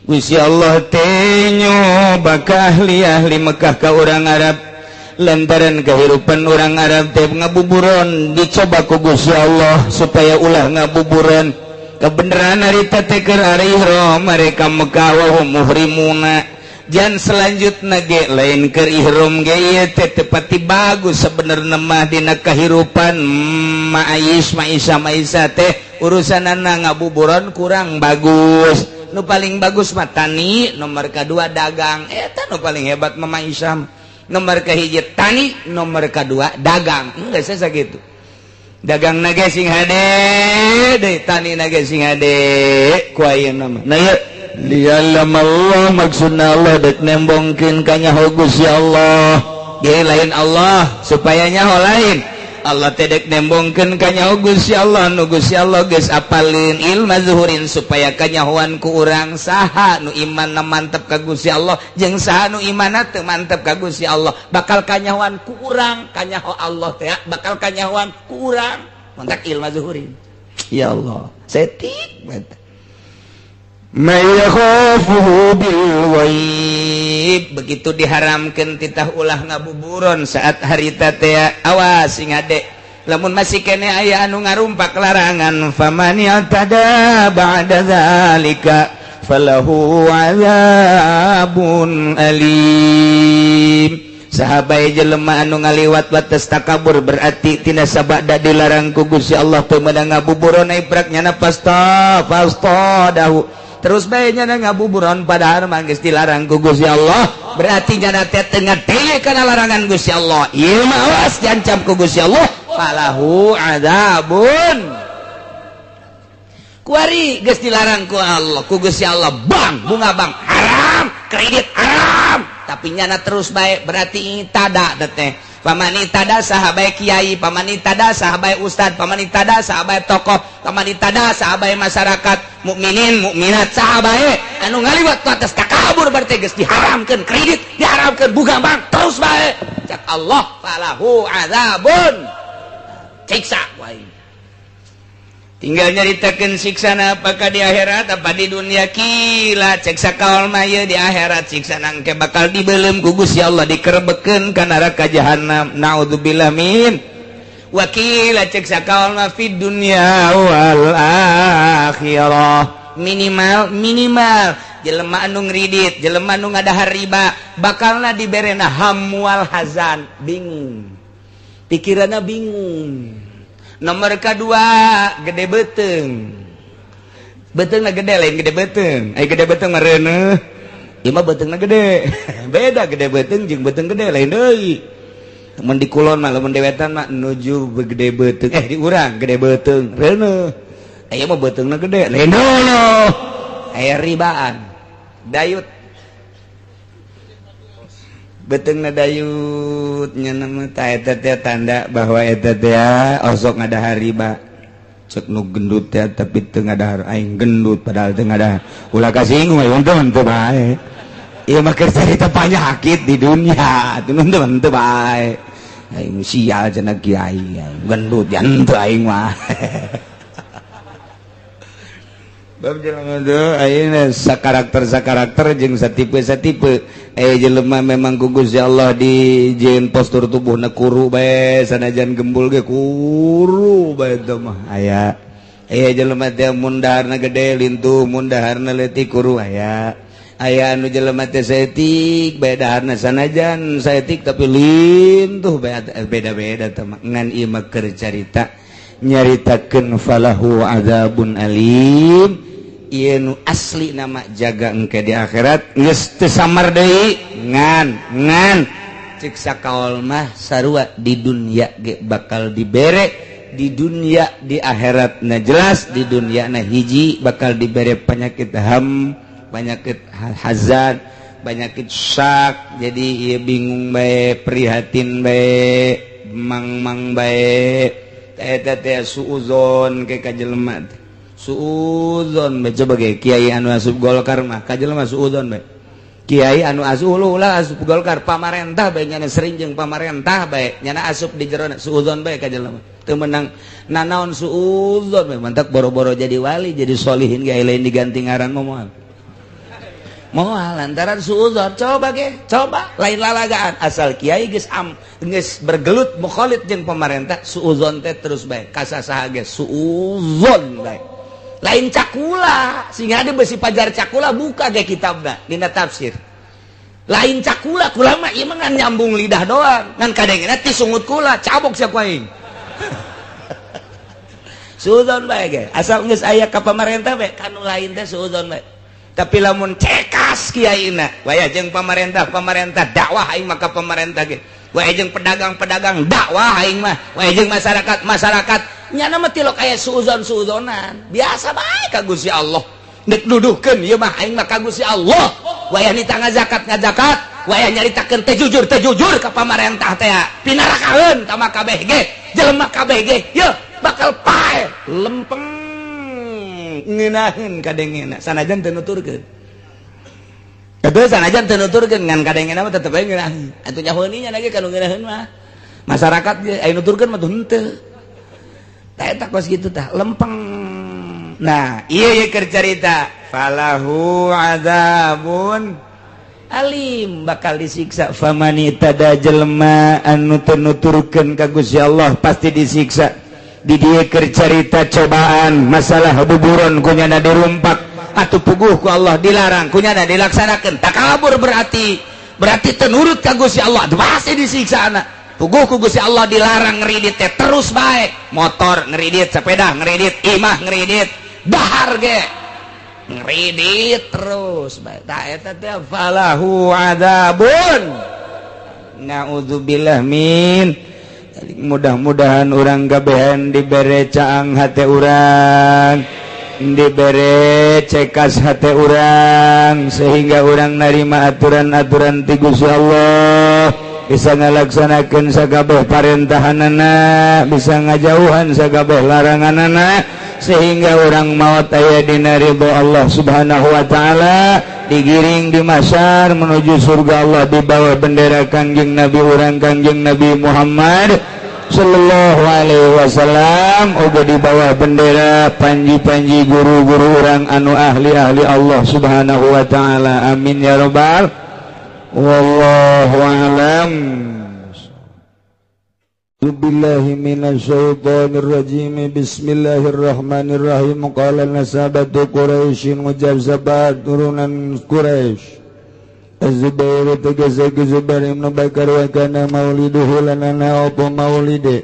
Gusti Allah teh nyoba ka ahli-ahli Mekah, ka orang Arab, lantaran kehidupan orang Arab teh ngabuburon, dicoba ku Gusti Allah supaya ulah ngabuburon. Kebenaran harita teh keur ari ihram mereka Mekah, wa hum muhrimuna. Jan selanjutna ge lain keur ihram ge ieu teh tepati bagus sebenarnya mah dina kahirupan ma'ais ma'isa ma'isa teh urusanana ngabuburon kurang bagus. Nu paling bagus mah tani, nomor kedua dagang. Eta nu paling hebat mah ma'isa. Nomor kahiji tani, nomor kedua dagang. Enggak saya gitu. Dagang ge sing hade deui, tani ge sing hade ku ayeuna mah. Nah ieu liya'lam Allah, maksudna Allah dek nembongkeun ka nyaho Gusti Allah. Ge lain Allah supaya nyaho, lain Allah teh dek nembongkeun ka nyaho Gusti Allah nu Gusti Allah geus apalin ilma zuhurin, supaya kanyahoan ku urang saha nu imanna mantep ka Gusti Allah jeung saha nu imanna teu mantep ka Gusti Allah, bakal kanyahoan ku urang kanyaho Allah teh, bakal kanyahoan ku urang mantak ilma zuhurin. Ya Allah, setik banget. May yakhafuhu bil ghaib. Begitu diharamkeun titah ulah ngabuburon saat harita teh, awas sing hade lamun masih kene aya anu ngarumpak larangan. Faman i'tada ba'da zalika falahu azabun alim. Sahabai jelema anu ngaliwat wates takabur, berarti tina sabada dilarang ku Gusti Allah teu meunang ngabuburon, iprak nyana pasta pasta dahu terus bae nyana ngabuburon, padahal mah geus dilarang ku Gusti Allah, berarti nyana teh teu ngadenge kana larangan Gusti Allah. Ieu mah awas diancam ku Gusti Allah, falahu azabun. Kuari geus dilarang ku Allah, ku Gusti Allah, bang bunga bang haram, kredit haram, tapi nyana terus baik, berarti tada teh. Pamani tada sahabai kiai, pamani tada sahabai ustad, pamani tada sahabai tokoh, pamani tada sahabai masyarakat mukminin mukminat, sahabai anu ngaliwat ku atas takabur, berarti geus diharamkeun kredit, diharamkeun bunga bank, terus bae cak Allah falahu azabun, siksa wae. Tinggal nyaritakeun siksana apakah di akhirat apa di dunia. Kila cek sakaol mah ieu di akhirat siksana engke bakal dibelem ku Gusti Allah, dikerebekeun ka neraka jahanam, naudzubillah min. Wakila cek sakaol mah fid dunya wal akhirah. Minimal minimal jelema anu ngridit, jelema anu ngadahar riba, bakalna diberena hamwal hazan, bingung pikiranna, bingung. Nomor kedua gede beteng, beteng na gede, lain gede beteng. Ay gede beteng mah reuneuh, ieu mah beutengna gede. Beda gede beteng jeung beteng gede, lain deui. Mun di kulon mah, lamun di wetan mah nuju gede beteng, eh di urang gede beteng reuneuh, aya mah beutengna gede, lain deui. Aya ribaan dayut, betengna dayut nya nama ta eta teh tanda bahwa eta teh osok ngadahar riba. Cek nu gendut teh tapi teu ngadahar, aing gendut padahal teu ngadahar, ulah kasinggung aya teu teu bae. Ieu mah keur carita panyakit di dunia teu teu bae. Aing sial cenah kiai gendut jan teu aing mah. Bab jelema teh ayeuna sakarakter-sakarakter jeung satipe-satipe. Jelema memang ku Gusti Allah dijieun postur tubuhna kuru bae sanajan gembul ge kuru bae teh mah aya. Jelema teh mun daharna gede lintuh mun daharna leutik kuru aya. Aya anu jelema teh saeutik bae daharna sanajan saeutik tapi lintuh bae beda-beda teh mah. Ngan ieu mah keur carita nyaritakeun falahu adzabun alim. Ieu nu asli nama jaga engke di akhirat geus teu samar deui ngan ngan cek sakaol mah sarua di dunia ge bakal dibere di dunia di akhirat na jelas di dunia na hiji bakal dibere penyakit ham penyakit hazan penyakit syak jadi ieu bingung bae prihatin bae mang-mang bae eta teh suuzon ke ka jelema teh suuzon bae coba ge kiai anu asup Golkar mah ka jelema suuzon bae kiai anu asup ulah asup Golkar pamarentah bae nyana sering jeung pamarentah bae nyana asup di jerona suuzon bae ka jelema teu meunang nanaon suuzon bae mantak boro-boro jadi wali jadi solihin ge lain diganti ngaran mah moal moal lantaran suuzon coba ge coba lain lalagaan asal kiai geus am geus bergelut mukhalid jeung pamarentah suuzon teh terus bae kasasaha ge suuzon bae lain cakula sehingga ada besi pajar cakula buka ge kitabna dina tafsir lain cakula kula mah ieu mah ngan nyambung lidah doang ngan kadengena ti sungut kula cabok sia ku aing suuzon bae ge asal geus aya ka pamarentah bae kanu lain teh suuzon bae tapi lamun cekas kiaina waya jeung pamarentah pamarentah dakwah aing mah ka pamarentah ge waya jeung pedagang-pedagang dakwah aing mah waya jeung masyarakat masyarakat nyana mah tilok aya suuzon-suuzonan biasa bae ka Gusti Allah nek duduhkeun ieu mah aing mah ka Gusti Allah wayah nita ngazakat ngazakat wayah nyaritakeun teh jujur ka pamarentah teh pinarakaeun ka mah kabeh ge jelema kabeh ge yeuh bakal pae lempeng ngeunaheun kadengena sanajan teu nuturkeun atuh sanajan teu nuturkeun ngan kadengena mah tetep bae ngeunaheun atuh nyahoeun nya lagi kanu ngeunaheun mah masyarakat ge aya nuturkeun mah henteu tah eta kos kitu tah lempeng. Nah ieu ye keur carita falahu adzabun alim bakal disiksa famani tada jelema anu teu nuturkeun ka Gusti Allah pasti disiksa. Di dieu keur carita cobaan masalah buburon kunyana dirumpak atuh puguh ku Allah dilarang kunyana dilaksanakeun takabur berarti teu nurut ka Gusti Allah pasti disiksa anak. Puguh ku Gusti Allah dilarang ngeridit teh terus bae motor ngeridit sepeda ngeridit imah ngeridit dahar ge ngeridit terus bae tah eta teh falahu adzabun naudzubillah min. Mudah-mudahan urang kabehan dibere caang hate urang dibere cekas hate urang sehingga urang narima aturan-aturan ti Gusti Allah bisa ngalaksanakeun sakabeh parentahanana bisa ngajauhan sakabeh laranganana sehingga urang maot aya dina ridho Allah Subhanahu wa taala digiring di mahsyar menuju surga Allah di bawah bendera Kangjeng Nabi urang Kangjeng Nabi Muhammad sallallahu alaihi wasallam uga di bawah bendera panji-panji guru-guru urang anu ahli-ahli Allah Subhanahu wa taala. Amin ya rabbal wallahu a'lam. Billahi minasyaitonir rajim. Bismillahirrahmanirrahim. Qala nasabatu Quraisyin mujab sabat turunan Quraisy. Az-Zubair tegese Zubair ibn Bakar wa kana mauliduhu lanana apa maulide.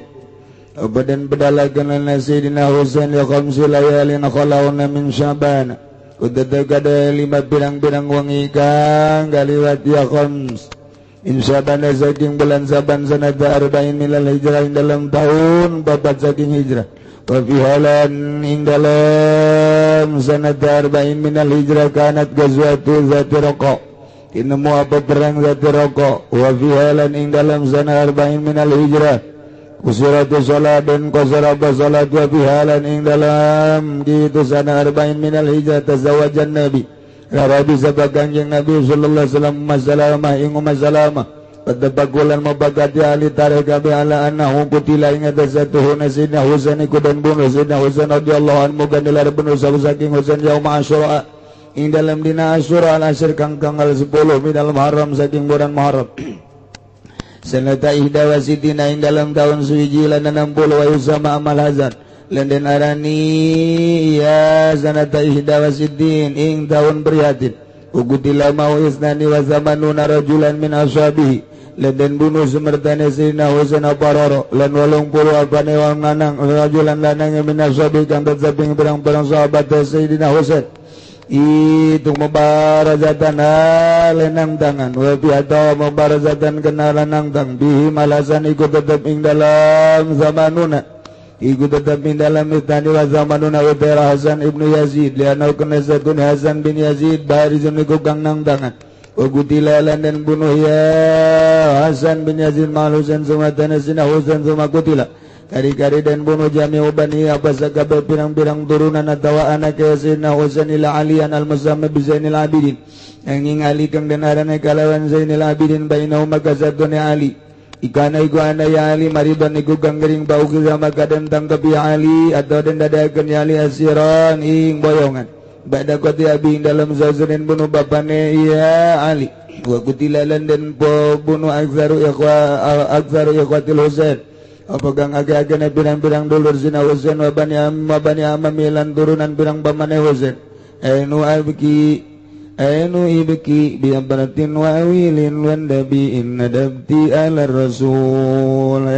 Abadan bedalakan lana Sayyidina Husain ya khamsi layalin khalawna min Syaban. Kudategada lima pirang-pirang wangi kang galiwat ya khams. Insyaaban saking bulan Saban sanata arba'in milal hijrah ing dalam tahun babat saking hijrah. Wa fi halan ing dalam sanata arba'in minal hijrah kanat gazwatu zati raqa. Tinemu apa perang zati raqa. Wa fi halan ing dalam sana arba'in minal hijrah kusuratu salat dan qasaraba salat wa fi halan ing dalam gitu sana arba'in minal hijrah tazawajan nabi. Rabi sabab Kangjeng Nabi sallallahu alaihi wasallam masalamah ing masalamah Patabagulan mabagati ahli tarikh kabeh ala annahu qutila ing atas satuhuna Sayyidina Husain iku dan bunuh Sayyidina Husain radhiyallahu anhu muga nilar bunuh saking Husain yauma Asyura ing dalam dina Asyura al-asr kang tanggal 10 minal Muharram saking bulan Muharram sanata ihda wa sitina ing dalam tahun suwiji lan 60 wa yusama amal hazan lan den arani ya sanata ihda wa sitin ing tahun prihatin ugutila mau isnani wa zamanuna rajulan min ashabihi lan den bunuh semertane Sayyidina Husain aparoro lan 80 apane wong lanang rajulan lanang min ashabihi kang tetep ing pirang-pirang sahabat Sayyidina Husain itu mubarazatan lenang tangan wa bi atau mubarazatan kena lanang tang bihi malasan iku tetep ing dalam zamanuna iku tetep ing dalam istani wa zamanuna wa daerah Hasan ibnu Yazid lianau kena zatun Hasan bin Yazid barizun iku kang nang tangan wa qutila lan dan bunuh ya Hasan bin Yazid mal Husain sumatana sina Husain suma qutila kari-kari dan bunuh jami'u bani apa sakabeh pirang-pirang turunan atawa anak Sayyidina Husain ila Alian al-Musamma bi Zainil Abidin angin Ali kang den arane kalawan Zainil Abidin bainahum kasatune Ali ikana iku ana ya Ali maridan iku kang gering bau maka den tangkep ya Ali atau den dadakeun ya Ali asiran ing boyongan ba'da qati abi ing dalam zazanin bunuh bapane ya Ali wa qutila lan den bunuh aktsaru ikhwa aktsaru ikhwatil Husain apa kang age-agene pirang-pirang dulur Sina Husain wa bani amami lan turunan pirang pamane Husain ainu abki ainu ibki bi abratin wa awilin wan dabi inna dabti ala rasul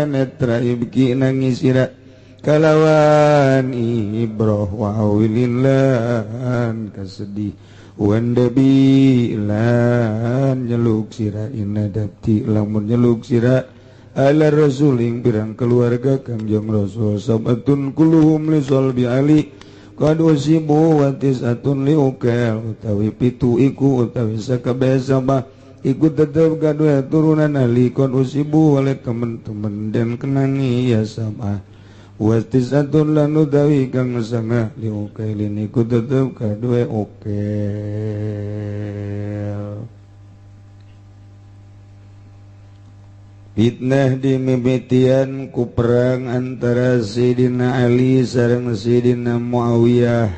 netra ibki nangis ira kalawan ibroh wa awilin lan kasedih wan dabi lan nyeluk sira inna dabti lamun nyeluk sira ala rasul ing pirang keluarga Kangjeng Rasul sabatun kulluhum li salbi ali qad usibu wa tis'atun li ukel utawi pitu iku utawi sakabeh sama iku tetep gaduh turunan ali qad usibu oleh teman-teman dan kenangi ya sama wa tis'atun lan utawi kang sanga li ukelin iku tetep gaduh ukel. Fitnah dimimitian ku perang antara Sayyidina Ali sareng Sayyidina Muawiyah,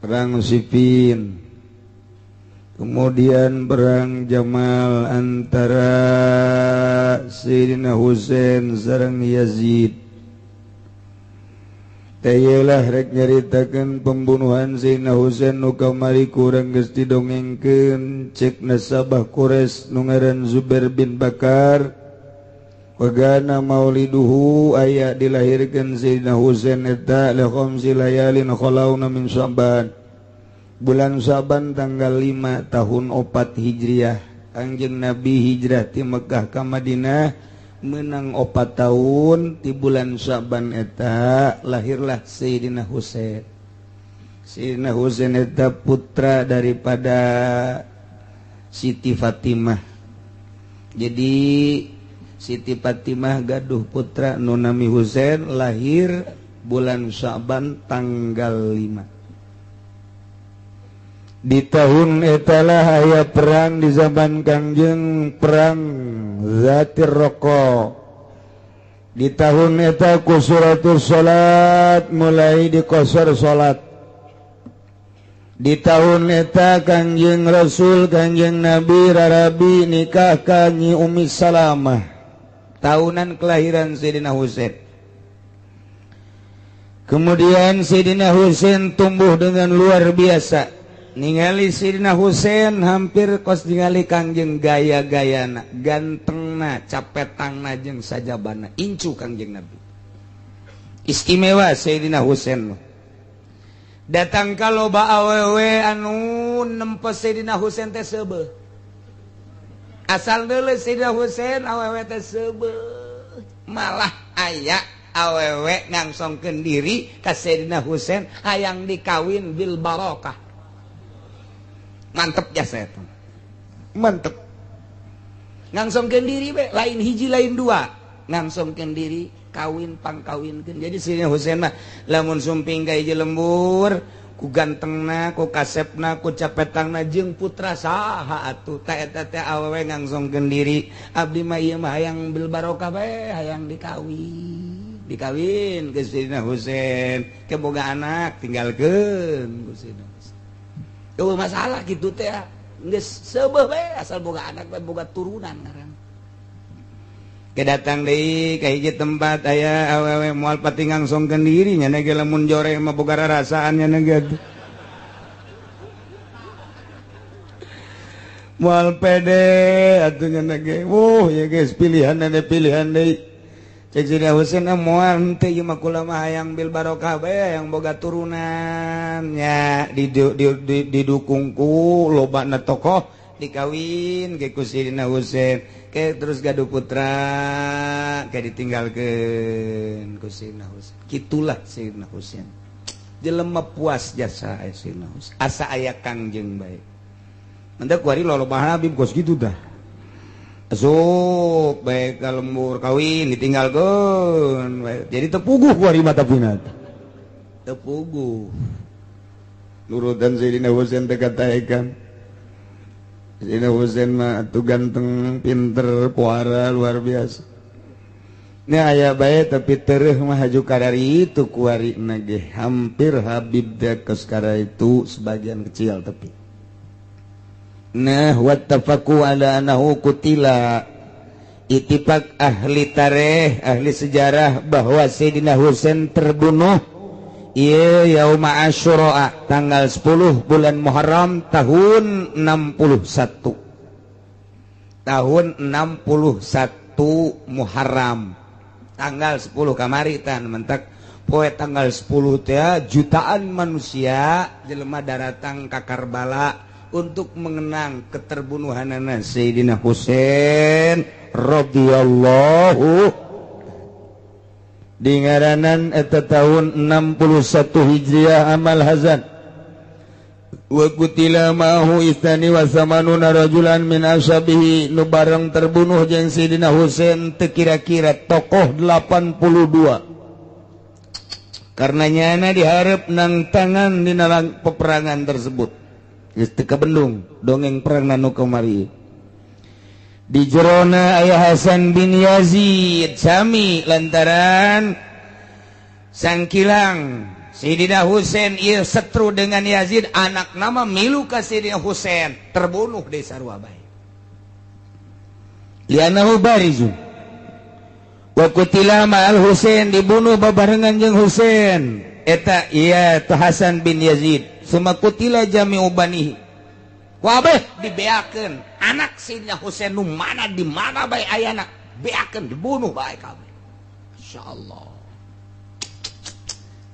perang Siffin, kemudian perang Jamal antara Sayyidina Husain sareng Yazid. Tayelah rek nyaritakeun pembunuhan Sayyidina Husain nu kamari kurang geus didongengkeun cek nasabah Quraisy nu ngaran Zubair bin Bakar wagana mauliduhu aya dilahirkeun Sayyidina Husain eta li khamsi layalin khalauna min Sya'ban bulan Sya'ban tanggal 5 tahun 4 Hijriah. Kangjeng Nabi hijrah ti Mekah ka Madinah menang 4 tahun di bulan Syaban eta lahirlah Sayyidina Husain. Sayyidina Husain eta putra daripada Siti Fatimah. Jadi Siti Fatimah gaduh putra nu nami Husain lahir bulan Syaban tanggal 5. Di tahun etalah aya perang di zaman Kangjeng, perang Zatir Roko. Di tahun eta kusuratul salat mulai dikosor salat. Di tahun eta Kangjeng Rasul Kangjeng Nabi rarabi nikah ka Nyi Ummi Salamah, tahunan kelahiran Sayyidina Husain. Kemudian Sayyidina Husain tumbuh dengan luar biasa. Ningali Sayyidina Husain hampir kos ningali Kangjeng gaya-gayana, gantengna, capetangna jeung sajabana, incu Kangjeng Nabi. Istimewa Sayyidina Husain. Datang ka loba awewe anu nempo Sayyidina Husain teh seubeuh. Asal deuleu Sayyidina Husain awewe teh seubeuh. Malah aya awewe ngangsongkeun diri ka Sayyidina Husain hayang dikawin bil barokah. Mantep jasa itu, mantep. Ngangsongkeun diri be, lain hiji lain dua. Ngangsongkeun diri kawin pangkawinkeun. Jadi Sayyidina Husain mah lamun sumping ka hiji lembur, Ku gantengna, ku kasepna, ku capetangna jeung putra saha atuh ta eta teh awewe ngangsongkeun diri abdi mah ieu mah hayang bil barokah bae hayang dikawin. Dikawin ke Sayyidina Husain, ke boga anak tinggalkeun ku Sayyidina Husain. Eueuh masalah kitu teh geus seubeuh bae asal boga anak bae boga turunan ngaran. Kedatang deui ka hiji tempat aya awewe moal pati ngangsongkeun diri nya ge lamun jore mah boga rarasaan nya ge moal pede atuh nya ge wuh ye geus pilihan pilihan deui cek Sayyidina Husain moal henteu ieu mah kula mah hayang bil barokah bae hayang boga turunan nya didukung ku lobana tokoh dikawin ke ku Sayyidina Husain ke terus gaduh putra ke ditinggalkeun ku Sayyidina Husain. Kitulah Sayyidina Husain jelema puas jasa Sayyidina Husain asa aya kangjeng bae mendak kuari lolobah Habib kos kitu dah asup bae ka lembur kawin ditinggalkeun bae jadi tepuguh kuari mata pinat tepuguh nurutan Sayyidina Husain teh kataekan Sayyidina Husain mah atuh ganteng, pinter, puara luar biasa. Ini aya bae tapi tereuh mah haju kadari itu kuari ge hampir Habib teh kos itu sebagian kecil tapi. Nah wattafaqu ala annahu qutila. Ittifaq ahli tarikh, ahli sejarah bahwa Sayyidina Husain terbunuh ieu yauma Asyura tanggal 10 bulan Muharram tahun 61. Tahun 61 Muharram. Tanggal 10 kamari tan mentak poe tanggal 10 teh jutaan manusia jelema daratang ka Karbala untuk mengenang keterbunuhanana Sayyidina Husain radhiyallahu di ngaranan eta tahun 61 Hijriah amal hazan wa qutila ma'ahu itsani wa samanuna rajulan min ashabihi nu bareng terbunuh jeung Sayyidina Husain teu kira-kira tokoh 82 karena nyana diharap nang tangan dina peperangan tersebut geus teu kabendung dongeng perang nu kamari di jerona ayah Hasan bin Yazid sami lantaran sangkilang Sayyidina Husain ieu setru dengan Yazid anak nama milu ka Sayyidina Husain terbunuh di sarua bae li'annahu barizun wa qutila ma'al Husain dibunuh babarengan jeung Husain eta ieu Hasan bin Yazid suma qutila jami'u banihi wabeh dibeakeun anak Sayyidina Husain nu mana di mana bae ayana beakeun dibunuh bae kabeh insyaallah.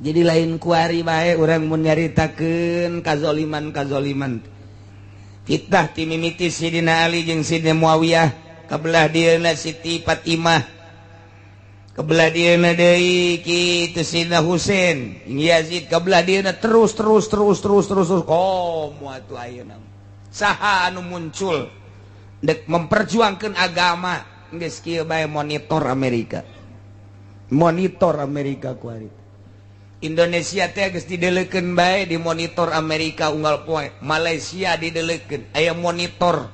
Jadi lain kuari bae urang mun nyaritakeun kazoliman-kazoliman fitnah ti mimiti Sayyidina Ali jeung Sayyidina Muawiyah kabelah dieuna Siti Fatimah kebelah dieuna deui kitu Sayyidina Husain Yazid kebelah dieuna terus terus terus terus terus terus komo atuh ayeuna saha anu muncul dek memperjuangkan agama geus kieu bae monitor Amerika kuari Indonesia teh geus dideleukeun bae di monitor Amerika unggal poe Malaysia dideleukeun aya monitor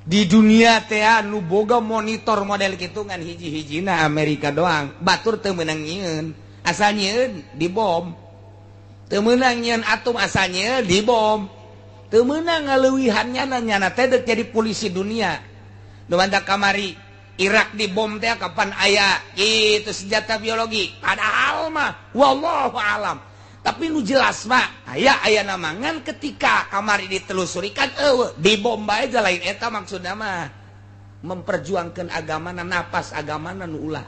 di dunia teh anu boga monitor model kitu ngan hiji-hijina Amerika doang batur teu meunang nyieun asal nyieun dibom teu meunang nyieun atom asal nyieun dibom teu meunang ngaleuwihan nyana teh deuk jadi polisi dunia nu mantak kamari Irak dibom teh kapan aya itu senjata biologi padahal mah wallahu alam tapi nu jelas mah aya aya namangan ketika kamari ditelusuri kan eueuh dibom bae lain eta maksudna mah memperjuangkan agamana napas agamana nu ulah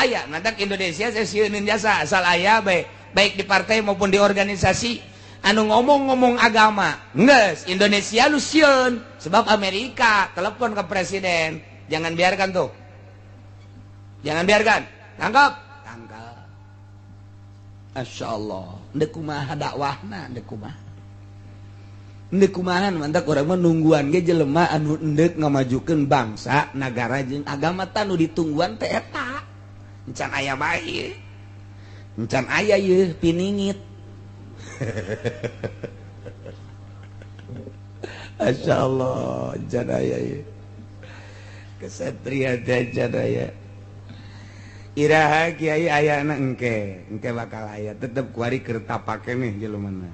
aya nantak Indonesia saya sieuneun jasa asal aya bae baik di partai maupun di organisasi anu ngomong-ngomong agama geus Indonesia lu sieun sebab Amerika telepon ke presiden jangan biarkan tuh jangan biarkan tangkap tangkap masyaallah ndek kumaha dakwahna ndek kumaha ndek kumaha mantak urang mah nungguan ge jelema anu endek ngamajukeun bangsa nagara jeung agama tah nu ditungguan teh eta encan aya bae. Encan aya yeuh piningit. Masya Allah, encan aya yeuh. Kesatria teh encan aya. Iraha kiai ayana engke, engke bakal aya tetep kuari keur tapa keneh jelemana.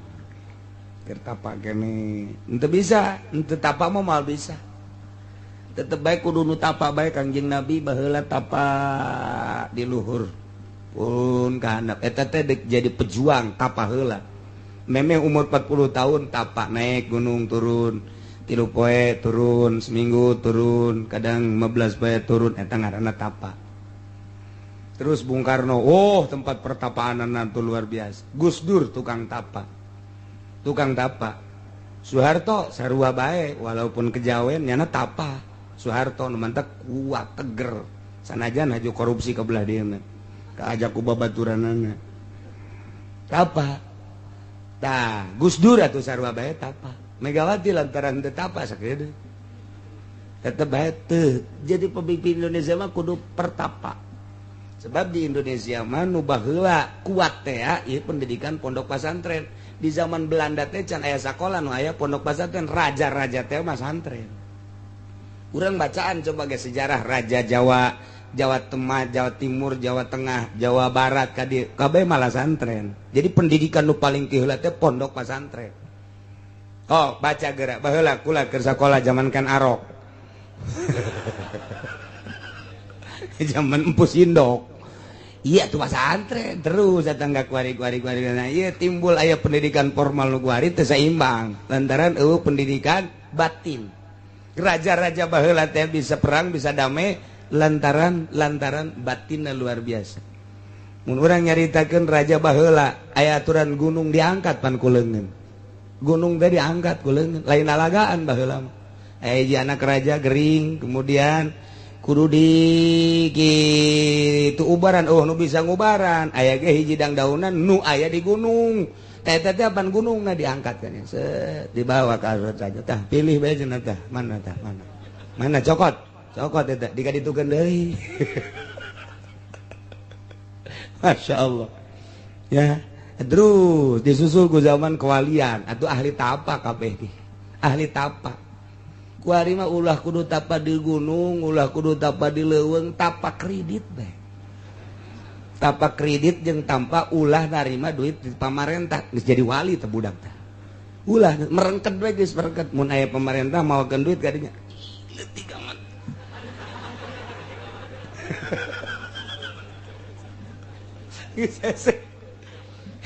Keur tapa keneh. Henteu bisa, henteu tapa mah moal bisa. Tetep bae kudu nu tapa bae Kangjeng Nabi baheula tapa di luhur. Pun ka handap eta teh dek jadi pejuang tapa heula. Memeh umur 40 tahun tapa naik gunung turun, 3 poe turun, seminggu turun, kadang 15 poe turun eta ngaranna tapa. Terus Bung Karno, oh tempat pertapaan itu luar biasa. Gus Dur tukang tapa. Tukang tapa. Soeharto sarua bae walaupun kejawen nyana tapa. Soeharto nu mantak kuat teger. Sanajan haju korupsi ke belah dieu mah. Kaajak ku babaturanana. Tapa. Tah, Gus Dur atuh sarua bae tapa. Megawati lantaran teu tapa sakieu. Tetep bae teu. Jadi pemimpin Indonesia mah kudu pertapa. Sebab di Indonesia mah nu baheula kuat teh ieu pendidikan pondok pesantren. Di zaman Belanda teh can aya sakola nu aya pondok pesantren, raja-raja teh mah santren. Urang bacaan coba ge sejarah raja Jawa, Jawa Tengah, Jawa Timur, Jawa Tengah, Jawa Barat ka dieu kabeh malah santren. Jadi pendidikan nu paling tiheula teh pondok pesantren. Oh, baca geura baheula kula keur sakola zaman kan Arok. Zaman Empus Indok. Iya tuh pesantren terus datang ke kuari-kuari kuari. Nah, iya timbul aya pendidikan formal nu kuari teu seimbang lantaran eueuh pendidikan batin. Raja-raja baheula teh bisa perang bisa damai lantaran batinna luar biasa. Mun urang nyaritakeun raja baheula aya aturan gunung diangkat pan ku leungeun. Gunung teh diangkat ku leungeun, lain lalagaan baheula mah. Aya hiji anak raja gering kemudian kudu di gitu ubaran, oh nu bisa ngubaran aya ge hiji dangdaunan nu aya di gunung teh teh pan gunungna diangkat kan ya set dibawa ka saja tah pilih bae cenah tah mana mana mana cokot cokot eta dikaditukeun deui. Masya Allah ya. Terus disusul ku zaman kewalian atau ahli tapa kabeh teh ahli tapa. Kuari mah ulah kudu tapa di gunung, ulah kudu tapa di leuweung, tapa kredit bae. Tapa kredit jeung tanpa ulah narima duit di pamarentah, geus jadi wali teh budak teh. Ulah merengket bae geus merengket mun aya pamarentah mawakeun duit ka dinya. Leutik amat. Geus hese.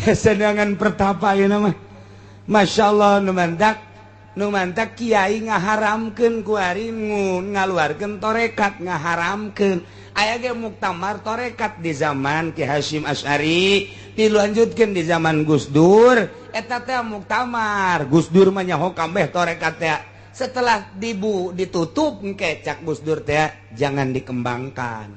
Hese dengan pertapa ayeuna mah. Masyaallah nu mantak nu mantak kiai ngaharamkeun kuari ngaluarkeun torekat ngaharamkeun. Aya ge muktamar torekat di zaman Ki Hasyim Asy'ari dilanjutkeun di zaman Gus Dur eta teh muktamar. Gus Dur mah nyaho kabeh torekat teh. Setelah ditutup engke cak Gus Dur teh jangan dikembangkan.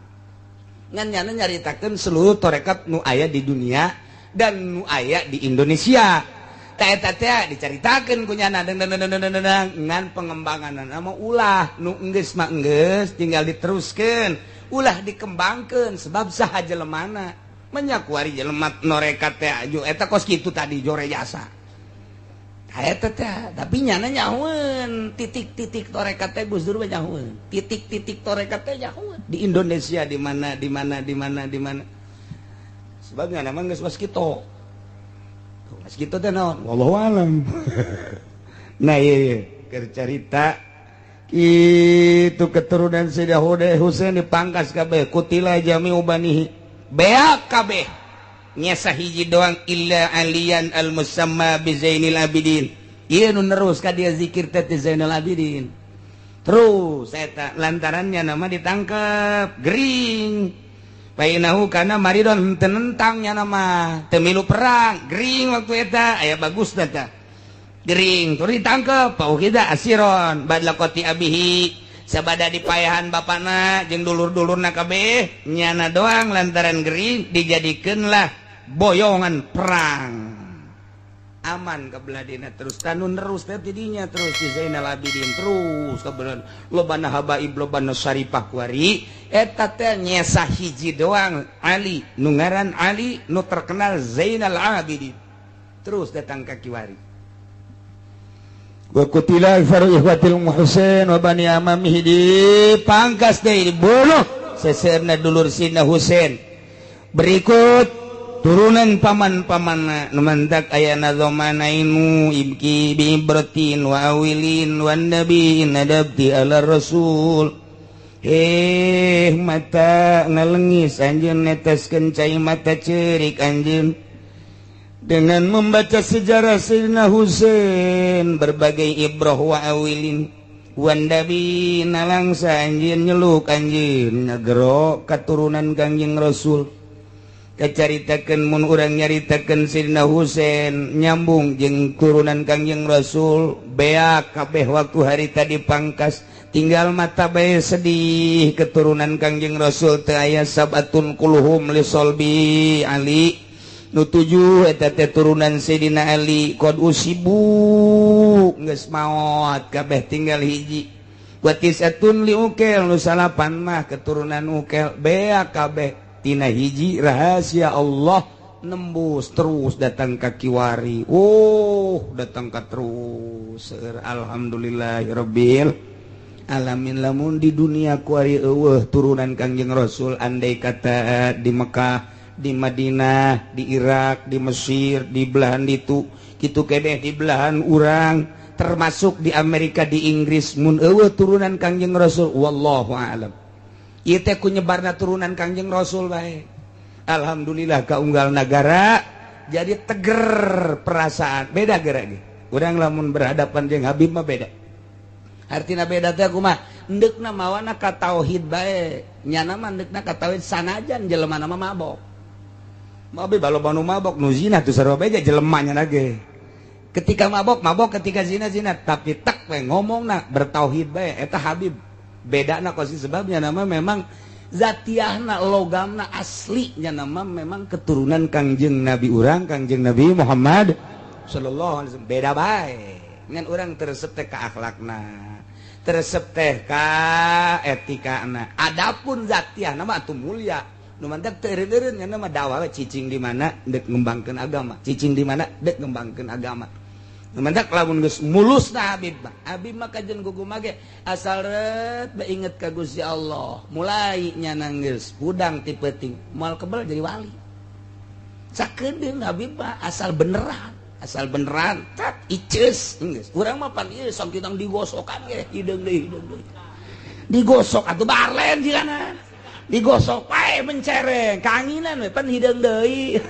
Ngan nyana nyaritakeun seluruh torekat nu aya di dunia dan nu aya di Indonesia. Eta teh dicaritakeun ku nyana ngan pengembangan mah ulah nu enggeus mah enggeus tinggal diteruskeun ulah dikembangkeun sebab saha jelemana menyakuari jelema norekat teh aju eta kos kitu tadi jore jasa eta teh tapi nyana nyahoeun titik-titik torekat teh Gus Dur mah nyahoeun titik-titik torekat teh nyahoeun di Indonesia di mana di mana di mana di mana sebab nyana mah geus kos kitu. Mas gitu teh naon? Wallahu alam. Nah iya, keur carita itu keturunan Sayyidah Husain dipangkas kabeh kutila jami'u banihi. Beak kabeh. Nyesa hiji doang illa aliyan al musamma bi Zainil Abidin. Ieu nu nerus ka dia zikir teh Zainal Abidin. Terus eta lantarannya nama ditangkep gering. Painahu karena maridon tenentangnya nama temilu perang gering waktu eta aya bagus data gering tur ditangkep pauhida asiron badlaqati abihi sabada dipayahan bapana jeung dulur-dulurna kabeh nyana doang lantaran gering dijadikeunlah boyongan perang. Aman kebeladina terus tanun terus teh tidinya terus di Zainal Abidin terus kebelan lobana habaib lobana syarifah kuari eta teh nyesa hiji doang Ali nu ngaran Ali nu terkenal Zainal Abidin terus datang ka kiwari. Wa qutila faru ikhwatil Husain wa bani amamihi dipangkas deui dibunuh seseurna dulur Sidna Husain. Berikut turunan paman-paman nu mantak aya nazomanainu ibki bi ibratin wa awilin wan nabi nadabti ala rasul. Mata ngalengis anjeun neteskeun cai mata ceurik anjeun dengan membaca sejarah Sayyidina Husain berbagai ibrah wa awilin wan nabi nalangsa anjeun nyeluk anjeun ngagero katurunan Kangjeng Rasul. Kacaritakeun mun urang nyaritakeun Sayyidina Husain nyambung jeung turunan Kangjeng Rasul beak kabeh waktu harita dipangkas tinggal mata bae sedih keturunan Kangjeng Rasul teu aya sabatun kuluhum li solbi Ali nu tujuh eta teh turunan Sayyidina Ali qad usibu geus maot kabeh tinggal hiji wa tisatun li ukel nu salapan mah keturunan ukel beak kabeh tina hiji rahasia Allah nembus terus datang ka kiwari. Oh datang ka terus. Alhamdulillahirabbil alamin. Lamun di dunia kuari eueuh turunan Kangjeng Rasul andai kata di Mekah, di Madinah, di Irak, di Mesir, di belahan ditu kitu keneh di belahan urang termasuk di Amerika, di Inggris mun eueuh turunan Kangjeng Rasul wallahu a'lam. Ieu teh ku nyebarna turunan Kangjeng Rasul bae. Alhamdulillah kaunggal nagara jadi teger perasaan beda geura ge. Urang lamun berhadapan jeung Habib mah beda. Artina beda teh kumaha? Endeukna mawana ka tauhid bae. Nyana mah endeukna ka tauhid sanajan jelema mah mabok. Mabe balo banu mabok nu zina tuh sarua bae jelema nya ge. Ketika mabok mabok, ketika zina zina, tapi tak we ngomongna bertauhid bae eta Habib. Bedana kosi sebabnya nama memang zatiahna logamna aslinya nama memang keturunan Kangjeng Nabi urang Kangjeng Nabi Muhammad sallallahu alaihi wasallam. Beda bae ngan urang teresep teh ka akhlakna, teresep teh ka etikana. Adapun zatiahna mah atuh mulia nu mantak teu eureun-eureun nya mah dakwah cicing di mana deuk ngembangkeun agama, cicing di mana deuk ngembangkeun agama. Mantak lamun geus mulusna Habib mah. Habib mah kajen gugu mage asal ret bainget ka Gusti Allah. Mulai nyana geus hudang ti peuting, moal kebel jadi wali. Sakedeung Habib mah asal beneran tat iceus geus. Urang mah pan ieu sakitu digosokan ge hideung deui hideung deui. Digosok atuh barlen jigana. Digosok pae mencereng, kaanginan we pan hideung deui.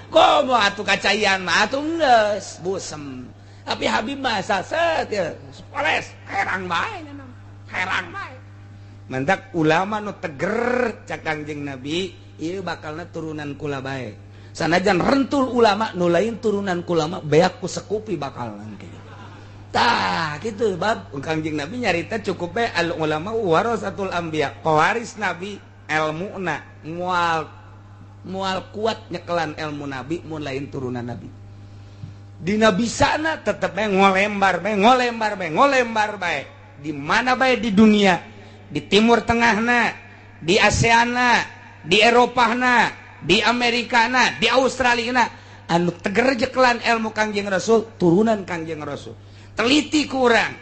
Komo atuh kacaian mah atuh geus busem. Tapi Habib mah saset ya, poles, herang bae nya, herang bae. Mantak ulama nu teger cak Kangjeng Nabi, ieu bakalna turunan kula bae. Sanajan rentul ulama nu lain turunan kulama beak ku sekupi bakalna kitu. Tah kitu bab Kangjeng Nabi nyarita cukup bae al ulama warasatul anbiya, pewaris nabi elmuna mual mual kuat nyekelan ilmu nabi mun lain turunan nabi. Dina bisana tetep bae ngolembar bae ngolembar bae ngolembar bae. Di mana bae di dunia, di Timur Tengahna, di ASEANna, di Eropahna, di Amerikana, di Australiana, anu teger jekelan ilmu Kangjeng Rasul, turunan Kangjeng Rasul. Teliti kurang,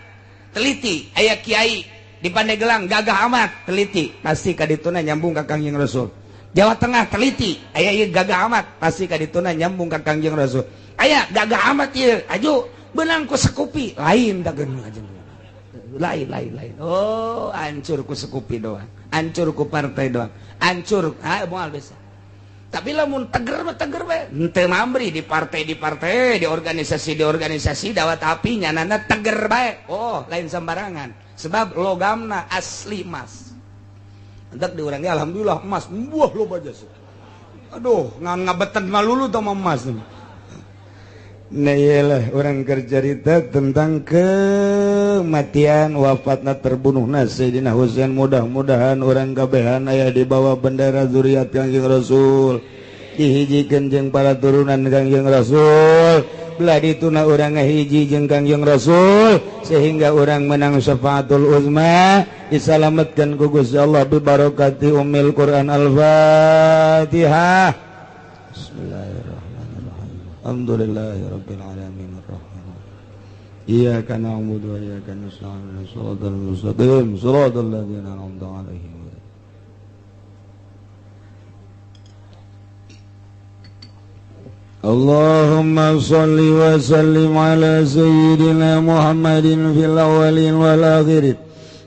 teliti aya kiai di Pandeglang gagah amat, teliti pasti ka dituna nyambung ka Kangjeng Rasul. Jawa Tengah teliti aya ieu gagah amat, pasti ka dituna nyambung ka Kangjeng Rasul. Aya gagah amat ieu, aju beunang ku sekupi, lain dageun aja. Lain lain lain. Oh, hancur ku sekupi doang, hancur ku partai doang, hancur ah moal bisa. Tapi lamun teger mah teger bae, henteu mamri di partai di partai, di organisasi di organisasi dawat api nyanana teger bae. Oh, lain sembarangan. Sebab logamna asli emas. Entek di urang ge alhamdulillah emas, buah loba jasa. Aduh, ngan ngabetan malulu tah emas. Nah iyalah orang kercerita tentang kematian wafatna terbunuhna Sayyidina Husain. Mudah-mudahan orang kabehan aya di bawah bendera zuriat Kangjeng Rasul, dihijikeun jeung para turunan Kangjeng Rasul. Belah dituna urang ngahiji jeung Kangjeng Rasul sehingga urang menang syafaatul uzma, disalametkan ku Gusti Allah bi barakati ummil Quran. Al-Fatihah. Bismillahirrahmanirrahim. Alhamdulillahirabbil alamin arrahman. Iyyaka na'budu wa iyyaka nasta'in. Shiratal mustaqim, shiratal ladzina an'amta 'alaihim. Allahumma salli wa sallim ala sayyidina Muhammadin fil awwalin wal akhirin.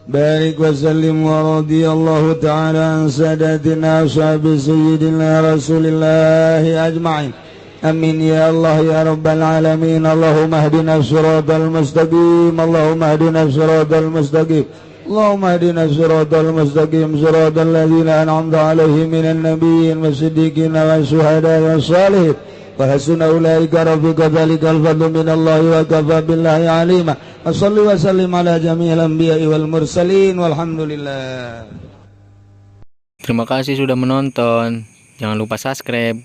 Barik wa sallim wa radiyallahu ta'ala an sadatina ashabi sayyidina Rasulillahi ajma'in. Amin ya Allah ya rabbal alamin. Allahumma hdina siratal mustaqim. Allahumma hdina siratal mustaqim. Allahumma hdina siratal mustaqim, siratal ladzina an'amta 'alaihim minan nabiyyin wasiddiqin wasyuhada'i wassalihin. Wa hasuna ulaika rafiqa, dzalikal fadlu minallahi wa kafa billahi alima. Wa salli wa sallim ala jami'il anbiya'i wal mursalin walhamdulillah. Terima kasih sudah menonton. Jangan lupa subscribe.